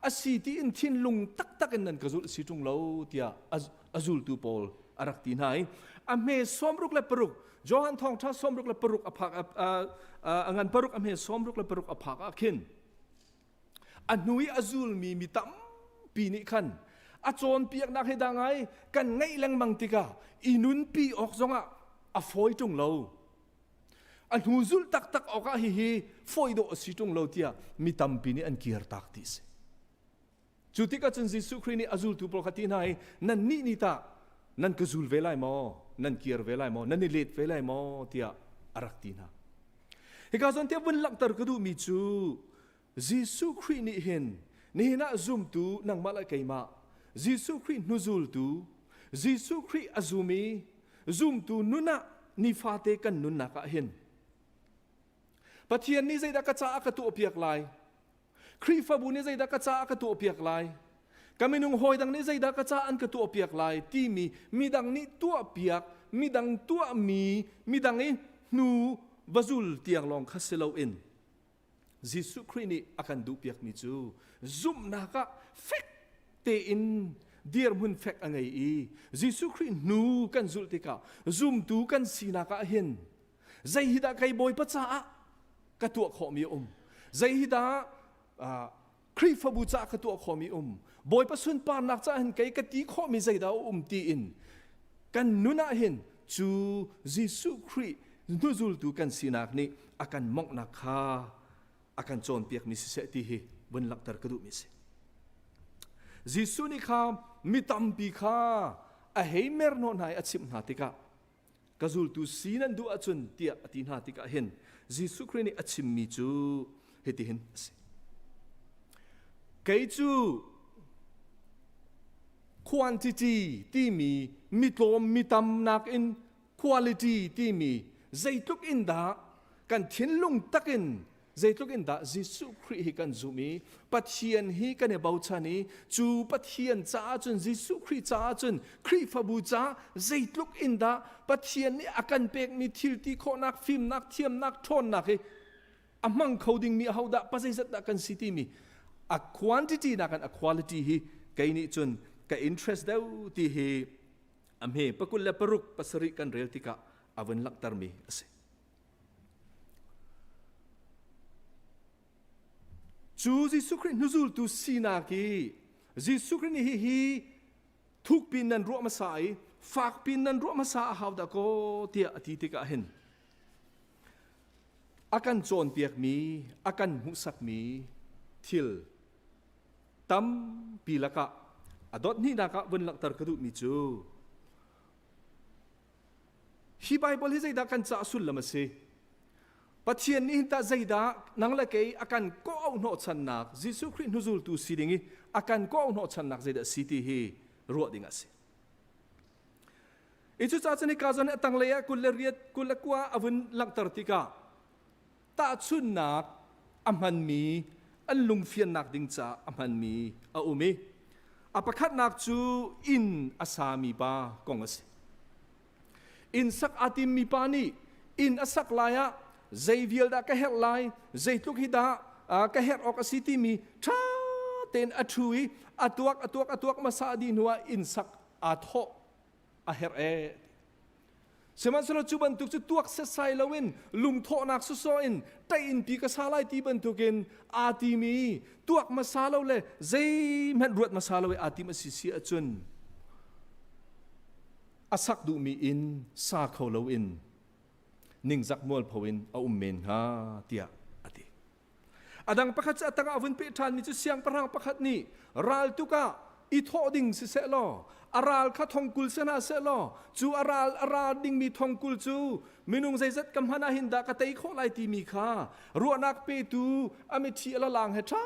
a si tiin thinlung taktak in nan ka zulh si ṭung lo tiah a zultu pawl a rak ti hna i a hme 66 Johan thawngṭha 66 a phak. a ngan paruk a hme sawmruk le paruk a phak ah khin a hnu i a zulmi mi tampi nih khan a cawnpiaknak hi dah ngai kan ngaih lengmang tikah i nunpi awk zongah a fawi ṭung lo. A hnu zulh taktak awkah hihi fawi dawh a si ṭung lo tiah mi tampi nih an kirtak ti a si. Cu tikah cun Jesuh Khrih nih a zultu pawl kha ti hna i nannih nih tah nan ka zul ve lai maw? Nan kir ve lai maw? Nan i let ve lai maw? tiah a rak ti hna. Hika zawn tiah vun langhter ka duhmi cu Jesuh Khrih nih hin nihin ah zumtu nangmah le keimah Jesuh Khrih hnuzultu Jesuh Khrih a zum i zumtu nun ah nifate kan nunnak ah hin Pathian nih zeidah ka caah ka tuahpiak lai? Khrihfabu nih zeidah ka caah ka tuahpiak lai? Ka minung hawi dang nih zeidah ka caah an ka tuahpiak lai timi midang nih tuahpiak, midang tuahmi, midang i hnu va zul tiang lawng kha si loin Jesuh Khrih nih a kan duhpiakmi cu zumhnak ah fek tein dirhmun fek a ngei i Jesuh Khrih hnu kan zulh tikah zumtu kan sinak ah hin zei hi dah kei Bawipa caah ka tuah khawhmi a um zei hi dah Khrihfabu caah ka tuah khawhmi um Bawipa sunparnak caah hin kei ka ti khawhmi zeidah a um tiin kan nun ah hin cu Jesuh Khrih hnuzultu kan sinak nih a kan monghnak kha a kan cawnpiakmi siseh ti hi vun langhter ka duhmi si. Jesuh nih kha mi tampi kha a hei mer hnawh hna i a chimh hna tikah ka zultu si nan duh ahcun tiah a ti hna tikah hin Jesuh Khrih nih a chimmi cu hitihin a si. Kei cu quantity timi mitlawm mitam nakin quality timi zeitluk in dah kan thinlung takin zeitluk in dah Jesuh Khrih hi kan zumh i Pathian hi kan i bochan i cu Pathian caah cun Jesuh Khrih caah cun Khrihfabu caah zeitluk in dah Pathian nih a kan pekmi thil ti khawhnak fimnak thiamnak ṭhawnnak hi a hmang kho dingmi ahodah pazeizat dah kan si timi a quantity nakin a quality hi kei nih cun ka interest deuh ti hi a hme pakul le paruk pasarih kan rel tikah a vun langhtermi a si. Cu Jesuh Khrih hnuzultu sinak i Jesuh Khrih nih hihi thukpi nan ruah hmasa i fakpi nan ruah hmasa a hau dah kaw tiah a ti tikah hin a kan cawnpiakmi a kan hmuhsakmi thil tampi lakah a dot hnihnak ah vun langhter ka duhmi cu Hi Baibal hi zeidah kan caah sullam a si? Pathian nih hin tah zeidah nang le kei a kan kawh hnawhchannak Jesuh Khrih hnuzultu si ding i a kan kawh hnawhchannak zeidah a si ti hi ruah ding a si. I cucaah cun hika zawn a tanglei ah 28 29 a vun langhter tikah tahchunhnak a hmanmi an lungfiannak ding caah a hmanmi a um i a pakhatnak cu inn a sami pa kong a si. Inn sak aa timmi pa nih inn a sak lai ah zei vial dah ka herh lai, zeitluk hi dah ka herh awk a si timi ṭha tein a ṭhu i a tuak a tuak a tuak hmasa dih hnuah inn sak aa thawh a herh ee. Sihmanhsehlaw cu bantuk cu tuak setsai loin lungthawhnak sawsawh in ṭaih innpi ka sa lai ti bantukin aa timi tuak hmasa lo le zeihmanh ruat hmasa lo i aa tim a si si ahcun a sak duhmi inn sa kho loin ningzak mualpho in a um men hnga tiah a ti. A dang pakhat cu a tangah a vun peh ṭhanmi cu siangpahrang pakhat nih raltuk ah i thawh ding siseh law a ral kha thongkul si hna seh law cu a ral a ra dingmi thongkul cu minung zeizat ka hman ah hin dah ka tei khawh lai timi kha ruahnak petu a mithi a lalang he ṭha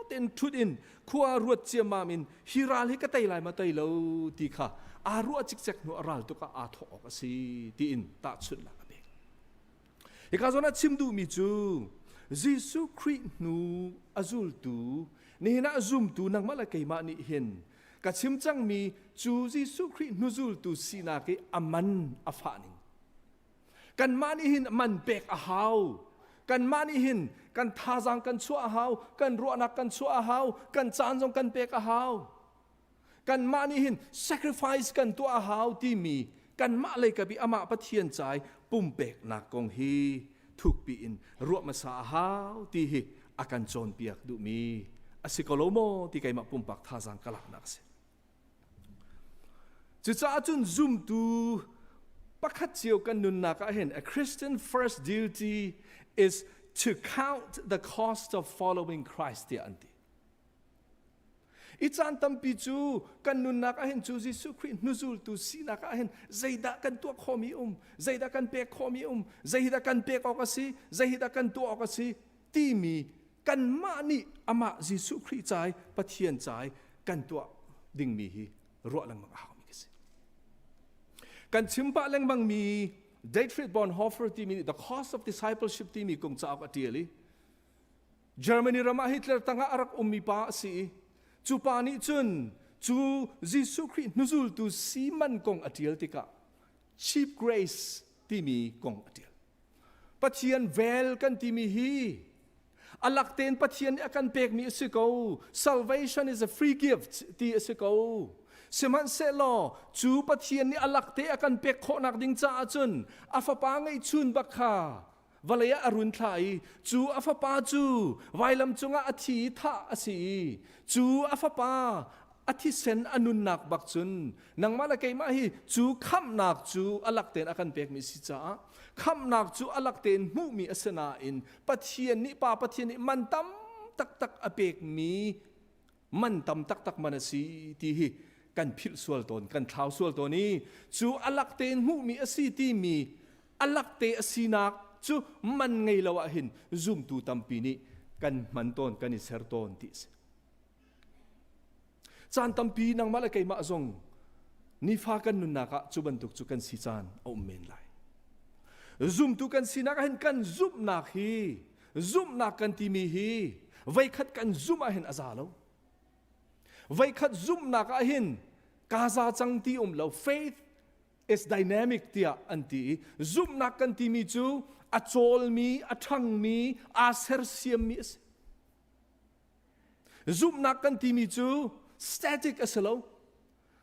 tein ṭhut in khua ruat ciammam in hi ral hi ka tei lai ma tei lo ti kha aa ruah cikcek hnu a ral tuk ah aa thawh awk a si tiin tahchunhnak a pek. Hika zawn ah chim duhmi cu Jesuh Khrih hnu a zultu, nihin ah zumtu nangmah le keimah nih hin ka chim cangmi cu Jesuh Khrih hnuzultu sinak i a man a fah ning. Kanmah nih hin man pek a hau. Kanmah nih hin kan thazaang kan chuah a hau, kan ruahnak kan chuah a hau, kan caan zong kan pek a hau. Kanmah nih hin sacrifice kan tuah a hau timi kanmah lei kabi amah Pathian cai pumpeknak kong hi thukpi in ruah hmasa a hau ti hi a kan cawnpiak duhmi a si ko lo maw ti keimah pumpak thazaang ka laknak a si. Cucaah cun zumtu pakhat cio kan nunnak ah hin a Christian first duty is to count the cost of following Christ tiah an ti. I caan tampi cu kan nunnak ah hin cu Jesuh Khrih hnuzultu sinak ah hin zeidah kan tuah khawhmi um, zeidah kan pek khawhmi um, zeidah kan pek awk a si, zeidah kan tuah awk a si timi kanmah nih amah Jesuh Khrih cai Pathian cai kan tuah dingmi hi ruah lengmang a haumi ka si. Kan chim pah lengmang mi Dietrich Bonhoeffer timi nih The Cost of Discipleship timi kong cauk a tial i Germany ram ah Hitler tangah a rak ummi pa a si i cu pa nih cun cu Jesuh Khrih hnuzultu si man kong a ṭial tikah cheap grace timi kong a ṭial. Pathian vel kan timi hi a lak tein Pathian nih a kan pekmi a si ko. Salvation is a free gift ti a si ko. Sihmanhsehlaw cu Pathian nih a lak te a kan pek khawhnak ding caah cun a fapa ngeihchun bak kha vawlei ah a run thlah i cu a fapa cu vailam cungah a thi i thah a si i cu a fapa a thisen a nunnak bak cun nangmah le keimah hi cu khamhnak cu a lak tein a kan pekmi si caah khamhnak cu a lak tein hmuhmi a si nain Pathian nih Pa Pathian nih man tam taktak a pekmi man tam taktak man a si ti hi kan philh sual tawn kan thlau sual tawn i cu a lak tein hmuhmi a si timi a lakte a sinak cu man ngei lo ah hin zumtu tampi nih kan hman tawn kan i ser tawn ti a si caan tampi nangmah le keimah zong nifa kan nunnak ah cu bantuk cu kan si caan a um men lai zumtu kan sinak ah hin kan zumhnak hi zumhnak kan timi hi voikhat kan zumh ah hin a za lo voikhat zumhnak ah hin ka za cang ti um lo faith is dynamic tiah an ti i zumhnak kan timi cu a cawlmi, a ṭhangmi, aa sersiammi a si. Zumhnak kan timi cu static a si lo.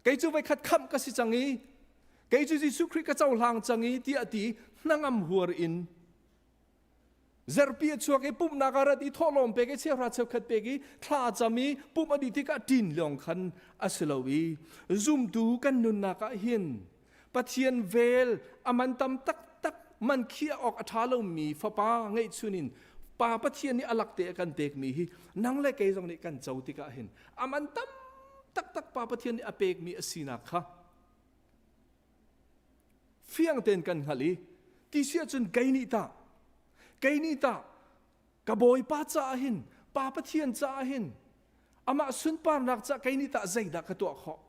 Kei cu voikhat khamh ka si cang i kei cu Jesuh Khrih ka cohlang cang i tiah ti hnangam huar in Zerpi a chuak i pumhnak a rat i thawhlawm pek i cheuhra cheukhat pek i thla a cam i pumh a dih tikah ṭin lawng khan a si lo i zumtu kan nunnak ah hin Pathian vel a man tam taktak man khiah awk a ṭha lomi fapa ngeihchun in Pa Pathian nih a lakte a kan pekmi hi nang le kei zong nih kan co tikah hin a man tam taktak Pa Pathian nih a pekmi a sinak kha fiang tein kan hngalh i ti si ahcun kei nih tah kei nih tah ka bawipa caah hin pa pathian caah hin amah sunparnak caah kei nih tah zeidah ka tuah khawh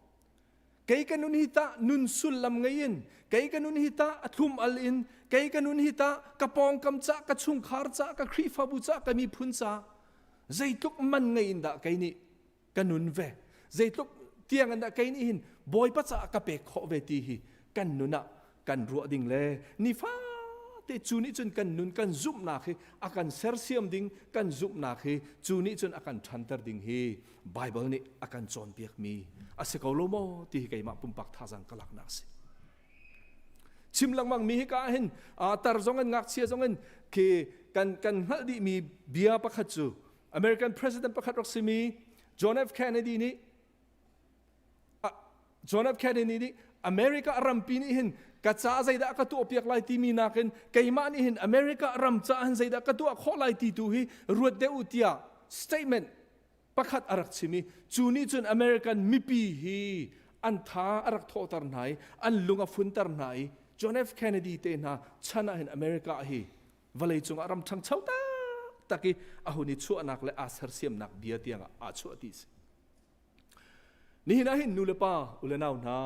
kei ka nun hi tah nun sullam ngei in kei ka nun hi tah a thlum al in kei ka nun hi tah ka pawngkam cah ka chungkhar cah ka khrihfabu cah ka miphun cah zeitluk man ngei in dah kei nih ka nun ve zeitluk tiang in dah kei nih hin bawipa caah ka pek khawh ve ti hi kan nun ah kan ruah ding le nifate cu nih cun kan nun kan zumhnak hi a kan sersiam ding kan zumhnak hi cu nih cun a kan ṭhanter ding hi Bible nih a kan cawnpiakmi a si ko lo maw ti hi keimah pumpak thazaang ka laknak a si chim lengmang mi hi ka hin tar zong in ngakchia zong in khi kan kan hngalh dih mi bia pakhat cu American president pakhat rak simi John F. Kennedy nih John F. Kennedy nih America rampi nih hin ka ca zeidah ka tuah piak lai timi nakin keimah nih hin America ram ca hin zeidah ka tuah khawh lai ti tu hi ruat deuh u tiah statement pakhat a rak chim i cu nih cun American mipi hi an tha a rak thawhter hna i an lung a funter hna i John F. Kennedy te hna chan ah hin America hi vawlei cungah ram ṭhangcho taktak i a hun i chuahnak le aa sersiamnak bia tiang ah aa chuah ti si. Nihin ah hin nu le pa u le nau hna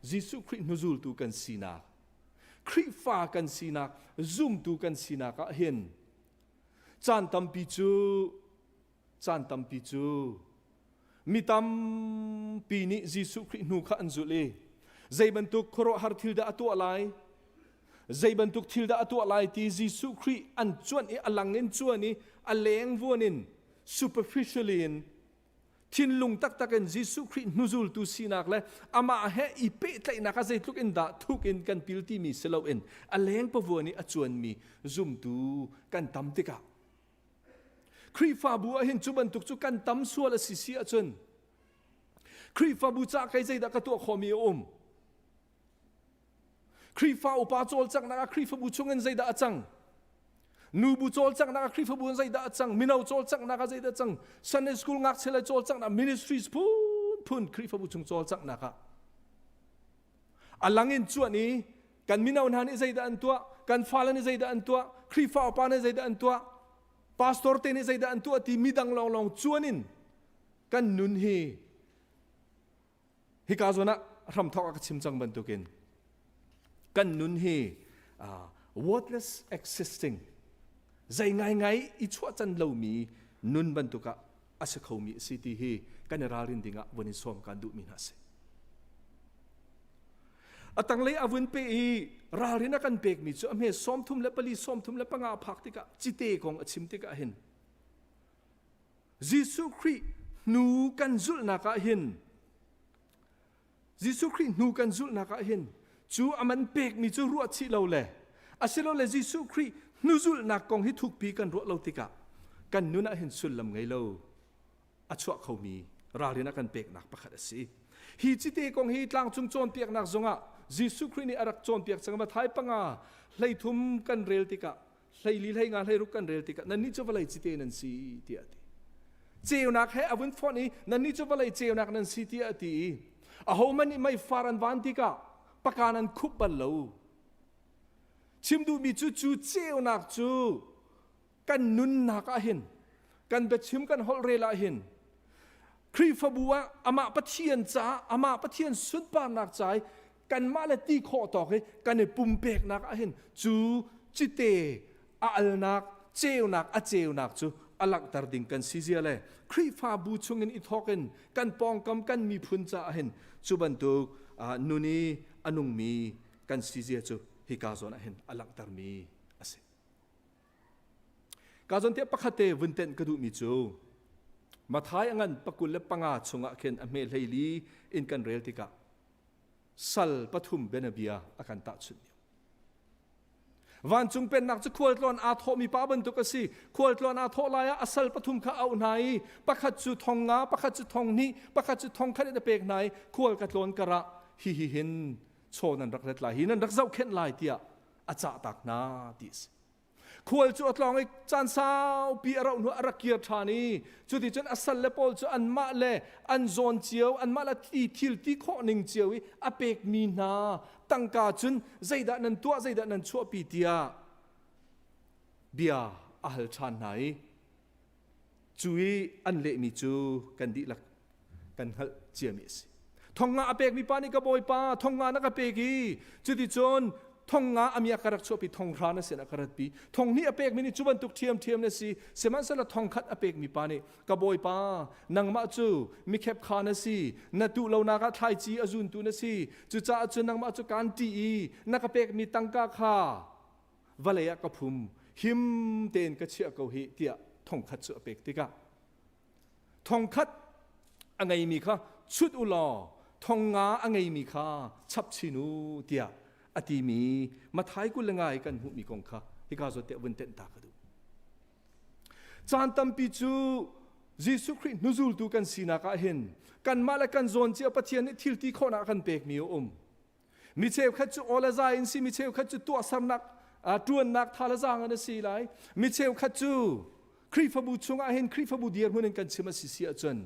Jesuh Khrih hnuzultu kan sinak Khrihfa kan sinak zumtu kan sinak ah hin caan tampi cu caan tampi cu mi tampi nih Jesuh Khrih hnu kha an zulh i zei bantuk khuaruahhar thil dah a tuah lai zei bantuk thil dah a tuah lai ti Jesuh Khrih an cuanh i a lang in cuan i a leng vuan in superficially in. Thinlung taktak in Jesuh Khrih hnuzultu sinak le amah he i pehtlaihnak ah zeitluk in dah thuk in kan pil timi si loin a leng pavuan i a cuanmi zumtu kan tam tikah Khrihfabu ah hin cu bantuk cu kan tam sual a si si ahcun Khrihfabu ca kei zeidah ka tuah khawhmi a um? Khrihfa upa cawlcanghnak ah Khrihfabu chungin zeidah a cang? Nubu cawlcanghnak ah Khrihfabu in zeidah a cang? Mino cawlcanghnak ah zeidah a cang? Sunday school ngakchia le cawlcanghnak ministries phunphun Khrihfabu chung cawlcanghnak ah a lang in cuan i kan mino hna nih zeidah an tuah? Kan fale nih zeidah an tuah? Khrihfa upa nih zeidah an tuah? Pastor te nih zeidah an tuah ti midang lawnglawng cuan in kan nun hi Hika zawn ah hramthawk ah ka chim cang bantukin kan nun hi worthless existing zei ngaingai i chuahcan lomi nun bantuk ah a si khomi a si ti hi kan i ralrin ding ah vun in sawm kan duhmi hna a si. A tanglei a vun pe i ralrin a kan pekmi cu a hme 34 35 phak tikah cite kong a chim tikah hin Jesuh Khrih hnu kan zulhnak ah hin Jesuh Khrih hnu kan zulhnak ah hin cu a man pekmi cu ruah chih lo le asilole Jesuh Khrih hnuzulhnak kong hi thukpi kan ruah lo tikah kan nun ah hin sullam ngei lo a chuah khomi ralrin a kan peknak pakhat a si. Hi cite kong hi tlangcung cawnpiaknak zongah Jesuh Khrih nih a rak cawnpiak cang Matthai panga 13 kan rel tikah 14 15 16 kan rel tikah nannih cu vawlei cite nan si tiah a ti. Ceunak he a vun fonh i nannih cu vawlei ceunak nan si tiah a ti i ahohmanh nih meifar an van tikah pakan an khup bal lo. Chim duhmi cu cu ceunak cu kan nunnak ah hin kan biachim kan holh rel ah hin Khrihfabu ah amah Pathian caah amah Pathian sunparnak ca i kanmah le ti khawh tawk i kan i pumpeknak ah hin cu cite a alnak ceunak a ceunak cu a langhter ding kan si zia le Khrihfabu chungin i thawk in kan pawngkam kan miphun caah hin cu bantuk nun i a nungmi kan si zia cu hika zawn ah hin a langhtermi a si. Ka zawn te pakhat te vun tenh ka duhmi cu Mathai a ngan pakul le panga chungah khin a hme hleili in kan rel tikah sal pathum bianabia a kan tahchunh lio. Vancung pennak cu khualtlawn aa thawhmi pa bantuk a si. Khualtlawn aa thawh lai ah a sal pathum kha a auh hna i pakhat cu thong nga, pakhat cu thong hnih, pakhat cu thong khat in a pek hna i khual ka tlawn karah hi hi hin chaw nan rak ret lai, hi nan rak zohkhenh lai tiah a cahtak hna ti a si. Khual cu a tlawng i caan saupi a rauh hnu a rak kir ṭhan i cuticun a salle pawl cu anmah le an zawn cio anmah le ti thil ti khawh ning cio i a pekmi hna tangka cun zeidah nan tuah zeidah nan chuahpi tiah bia a hal ṭhan hna i Cu i an lehmi cu kan dihlak kan hngalh ciami a si. Thong nga a pekmi pa nih ka bawipa thong nga na ka pek i cuticun thong nga a miak ka rak chuahpi thong hra na sinah ka ratpi thong hnih a pekmi nih cu bantuk ṭhiamṭhiam na si sihmanhsehlaw thong khat a pekmi pa nih ka bawipa nangmah cu mikhep kha na si na tuh lonak ah thlaici a zuntu na si cucaah cun nangmah cu kaan ṭih i na ka pekmi tangka kha vawlei ah ka phum him tein ka chiah ko hi tiah thongkhat cu a pek tikah thongkhat a ngeimi kha chut u law thong nga a ngeimi kha chap chin u tiah a timi Mathai 20 le ngai kan hmuhmi kong kha hika zawn te vun tenh ta ka duh. Caan tampi cu Jesuh Khrih hnuzultu kan sinak ah hin kanmah le kan zawn cia Pathian nih thil ti khawhnak a kan pekmi a um. Mi cheukhat cu aw le zai in si, mi cheukhat cu tuahsernak, ṭuannak tha le zaang in a si lai. Mi cheukhat cu Khrihfabu chungah hin Khrihfabu dirhmun in kan chim a si si ahcun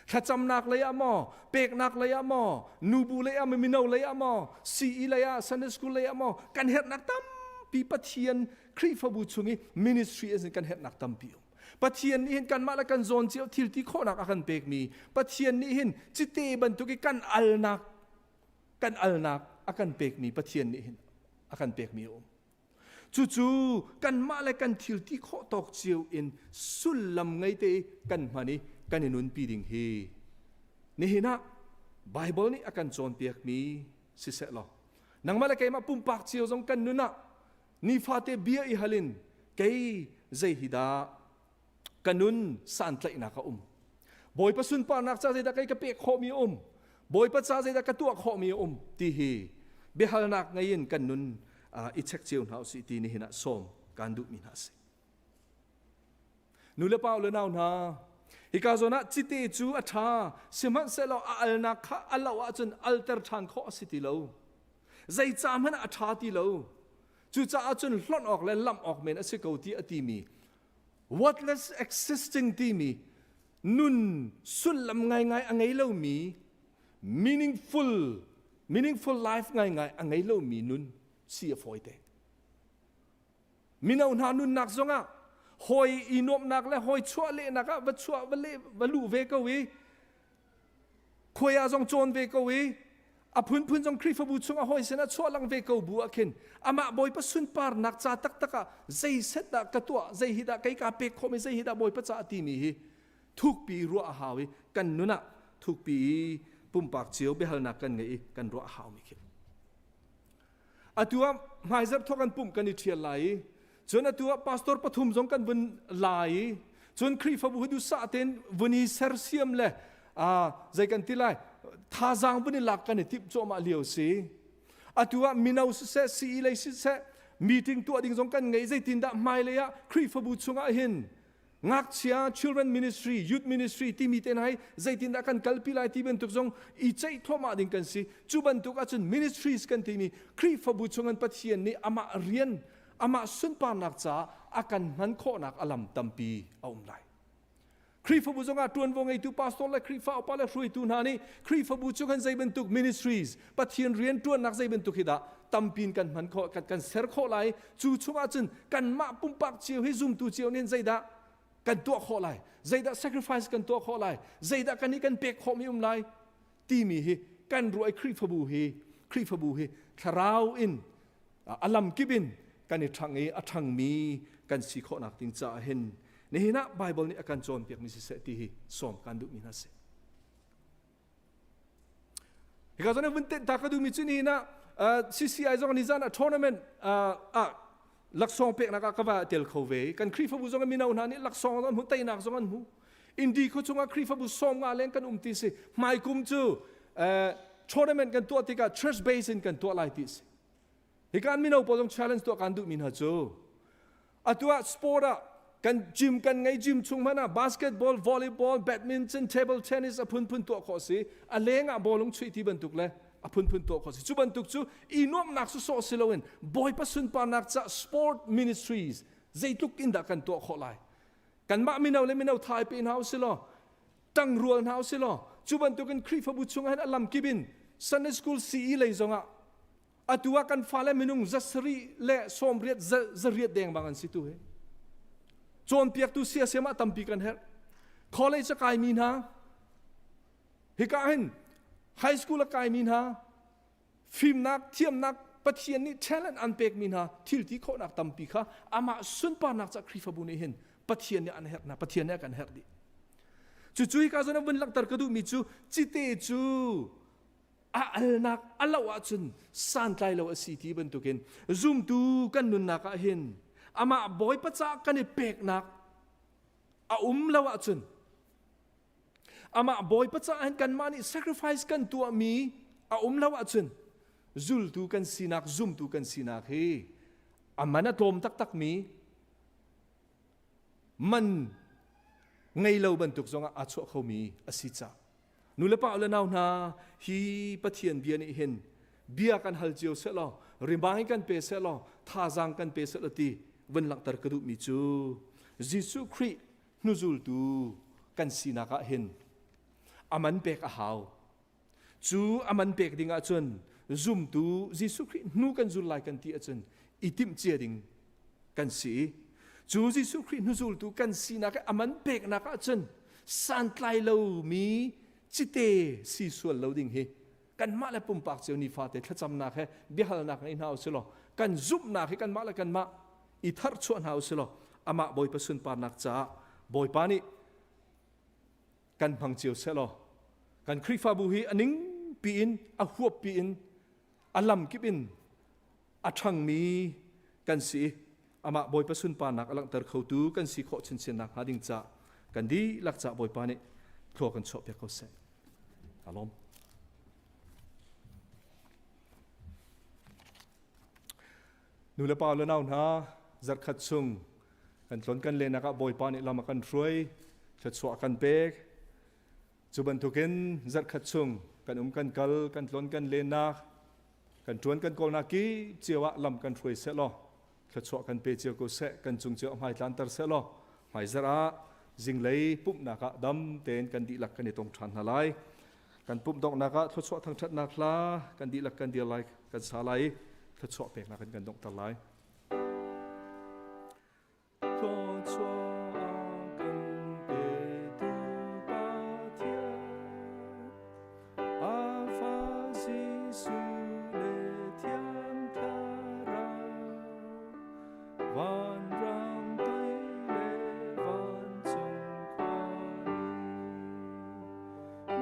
thlacamnak lei ah maw, peknak lei ah maw, nubu lei ah maw, mino lei ah maw, CE lei ah, Sunday school lei ah maw, kan herhnak tampi Pathian Khrihfabu chung i ministry in kan herhnak tampi um. Pathian nih hin kanmah le kan zawn cio thil ti khawhnak a kan pekmi Pathian nih hin cite bantuk i kan alnak kan alnak a kan pekmi Pathian nih hin a kan pekmi a um. Cucu kanmah le kan thil ti khawh tawk cio in sullam ngei te kan hman i kan i nunpi ding hi nihin ah Bible nih a kan cawnpiakmi siseh law nangmah le keimah pumpak cio zong kan nun ah nifate bia i hal in kei zei hi dah ka nun santlaihnak a um. Bawipa sunparnak ca zeidah kei ka pek khawhmi a um? Bawipa ca zeidah ka tuah khawhmi a um? Ti hi biahalnak ngei in kan nun i check cio hna usih ti nihin ah sawm kan duhmi hna a si. Nu le pa le nau hna, hika zawn ah cite cu a ṭha, sihmanhsehlaw a alnak kha a loh ahcun alter ṭhan khawh a si ti lo. Zeica hmanh ah a ṭha ti lo. Cucaah cun hlonh awk le lamh awk men a si ko ti a timi worthless existing timi nun sullam ngaingai a ngei lomi meaningful meaningful life ngaingai a ngei lomi nun si a fawite. Mino hna nunnak zongah hawi i nuamhnak le hawi chuah lehnak ah va chuah va le va luh ve ko i khuai ah zong cawn ve ko i a phunphun zong Khrihfabu chungah hawi sinah chuah lang ve ko bu ah khin amah Bawipa sunparnak ca taktak ah zei set dah ka tuah zei hi dah kei ka pek khawh mi zei hi dah Bawipa ca timi hi thukpi ruah a hau i kan nun ah thukpi i pumpak cio biahalnak kan ngei i kan ruah a hau mi khi Atu ah hmaizarh thawk an pumh kan i ṭhial lai i cun atu ah pastor pathum zong kan vun lai i cun Khrihfabu hi duhsah tein vun i sersiam le zei kan ti lai thazaang vun i lak kan i timh cuahmah lio si. Atu ah mino siseh CE lei siseh meeting tuah ding zong kan ngei zeitindah hmailei ah Khrihfabu chungah hin ngakchia children ministry youth ministry timi te hna hi zeitindah kan kalpi lai ti bantuk zong i ceih thluahmah ding kan si cu bantuk ahcun ministries kan timi Khrihfabu chungin Pathian nih amah rian amah sunparnak caah a kan hman khawhnak a lam tampi a um lai Khrihfabu zongah ṭuanvo ngeitu pastor le Khrihfa upa le hruaitu hna nih Khrihfabu chung hin zei bantuk ministries Pathian rian ṭuannak zei bantuk hi dah tampin kan hman khawh kan ser khawh lai cu chungah cun kanmah pumpak cio hi zumtu cio nih zeidah kan tuah khawh lai zeidah sacrifice kan tuah khawh lai zeidah kan i kan pek khawhmi um lai timi hi kan ruah i Khrihfabu hi Khrihfabu hi thlarau in a lam kip in kan i ṭhang i a ṭhangmi kan si khawhnak ding caah hin nihin ah Bible nih a kan cawnpiakmi siseh ti hi sawm kan duhmi hna si. Hika zawn vun tenh ta ka duhmi cu nihin ah CCI zong nizan ah tournament ah laksawng peknak ah ka va tel kho ve. Kan Khrihfabu zong mino hna nih laksawng an hmu, teinak zong an hmu. Indi khu chungah Khrihfabu 50 leng kan um ti si. Hmaikum cu tournament kan tuah tikah church base in kan tuah lai ti si. Hika an mino pawl zong challenge tuah kan duhmi hna cu atu ah sport ah kan gym kan ngei gym chung hmanh ah basketball, volleyball, badminton, table tennis a phunphun tuah khawh si. A leng ah bawlung chuih ti bantuk le a phunphun tuah khawh si. Cu bantuk cu i nuamhnak sawsawh si loin Bawipa sunparnak ca sport ministries zeitluk in dah kan tuah khawh lai. Kanmah mino le mino thai pe hna usih law ṭangrual hna usih law cu bantukin Khrihfabu chungah hin a lamkip in Sunday school CE lei zongah atu ah kan fale minung 700 le 80 800 deng bang an si tu hi cawnpiaktu siasem ah tampi kan herh college a kaimi hna hika hin high school a kaimi hna fimnak thiamnak Pathian nih talent an pekmi hna thil ti khawhnak tampi kha amah sunparnak ca Khrihfabu nih hin Pathian nih an herh hna Pathian nih a kan herh dih cucu hika zawn ah vun langhter ka duhmi cu cite cu a alnak a loh ahcun santlai lo a si ti bantukin zumtu kan nunnak ah hin amah Bawipa caah kan i peknak a um lo ahcun amah Bawipa caah hin kanmah nih sacrifice kan tuahmi a um lo ahcun zultu kan sinak zumtu kan sinak hi a man a tlawm taktakmi man ngei lo bantuk zongah aa chuah khomi a si caah Nu le pa le nau hna hi Pathian bia nih hin bia kan hal cio seh law remind kan pe seh law thazaang kan pe seh law ti vun langhter ka duhmi cu Jesuh Khrih hnuzultu kan sinak ah hin aman pek a hau. Cu aman pek ding ahcun zumtu Jesuh Khrih hnu kan zul lai kan ti ahcun i timh cia ding kan si. Cu Jesuh Khrih hnuzultu kan sinak i aman peknak ahcun santlai lomi cite si sual lo ding hi kanmah le pumpak cio nifate thlacamnak he biahalnak ngei hna usih law kan zumhnak hi kanmah le kanmah i tharchuah hna usih law amah Bawipa sunparnak caah Bawipa nih kan hmang cio seh law kan Khrihfabu hi a ning piin a huap piin a lamkip in a ṭhangmi kan si i amah Bawipa sunparnak a langhter khotu kan si khawh chinchin nakhnga ding ca kan dihlak ca Bawipa nih Thlua kan chuah piak ko seh. Alom. Nu le pa le nau hna zarkhat chung kan tlon kan lenak ah Bawipa nih lam a kan hruai, thluachuah kan pek. Cu bantukin zarkhat chung kan um kan kal, kan tlon kan lennak, kan ṭuan kan kawlnak ki cio ah lam kan hruai seh law thluachuah kan pe cio ko seh, kan cung cio hmai tlanter seh law hmaizarh ah zinglei pumhnak ah dam tein kan dihlak kan i tong ṭhan hna lai. Kan pumh donghnak ah thluachuah thangṭhatnak hla kan dihlak kan dir lai, kan sa lai i thluachuah peknak in kan donghter lai. Thluachuah kan petu Pathian, a fa Jesuh le Thiang Thlarau, vanrang toi le vancung khuami,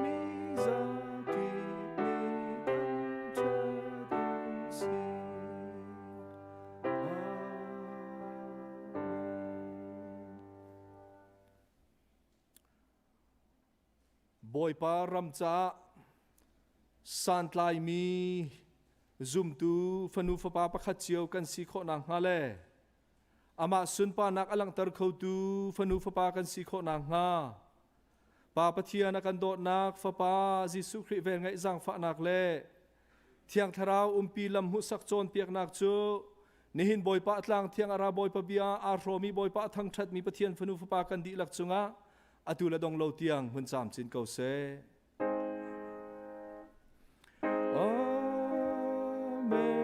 mi zakip nih thangṭhat u sih. Bawipa ram caah santlaimi zumtu fanu fapa pakhat cio kan si khawh nakhnga le amah sunparnak a langhter khotu fanu fapa kan si khawh nakhnga Pa Pathian a kan dawtnak Fapa Jesuh Khrih velngeih zaangfahnak le Thiang Thlarau umpi lam hmuhsak cawnpiaknak cu nihin Bawipa tlang thiang ara Bawipa bia aa hrawmi Bawipa a thangṭhatmi Pathian fanu fapa kan dihlak cungah atu le dong lo tiang hmun camcin ko seh. Amen.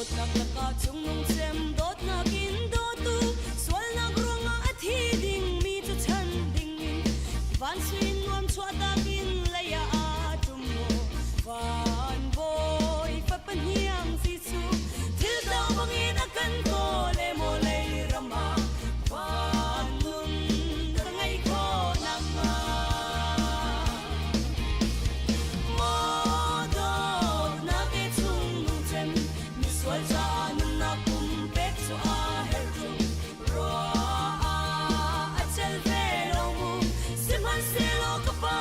Dawtnak lakah chungnung cem dawtnak in dawtu sualnak ruangah a thi dingmi cu chan dingin van sui nuam chuahtak in lei ah aa ṭum maw van bawi fapa hniang Jesuh thil to bangin a kan kawl e maw lei ram ah van nun ka ngei khawh nakhnga Maw dawtnak e chung nung cem misual caah nunnak pumpek cu a herh tung rua a cel ve lo mu sihmanhsehlaw ka pa.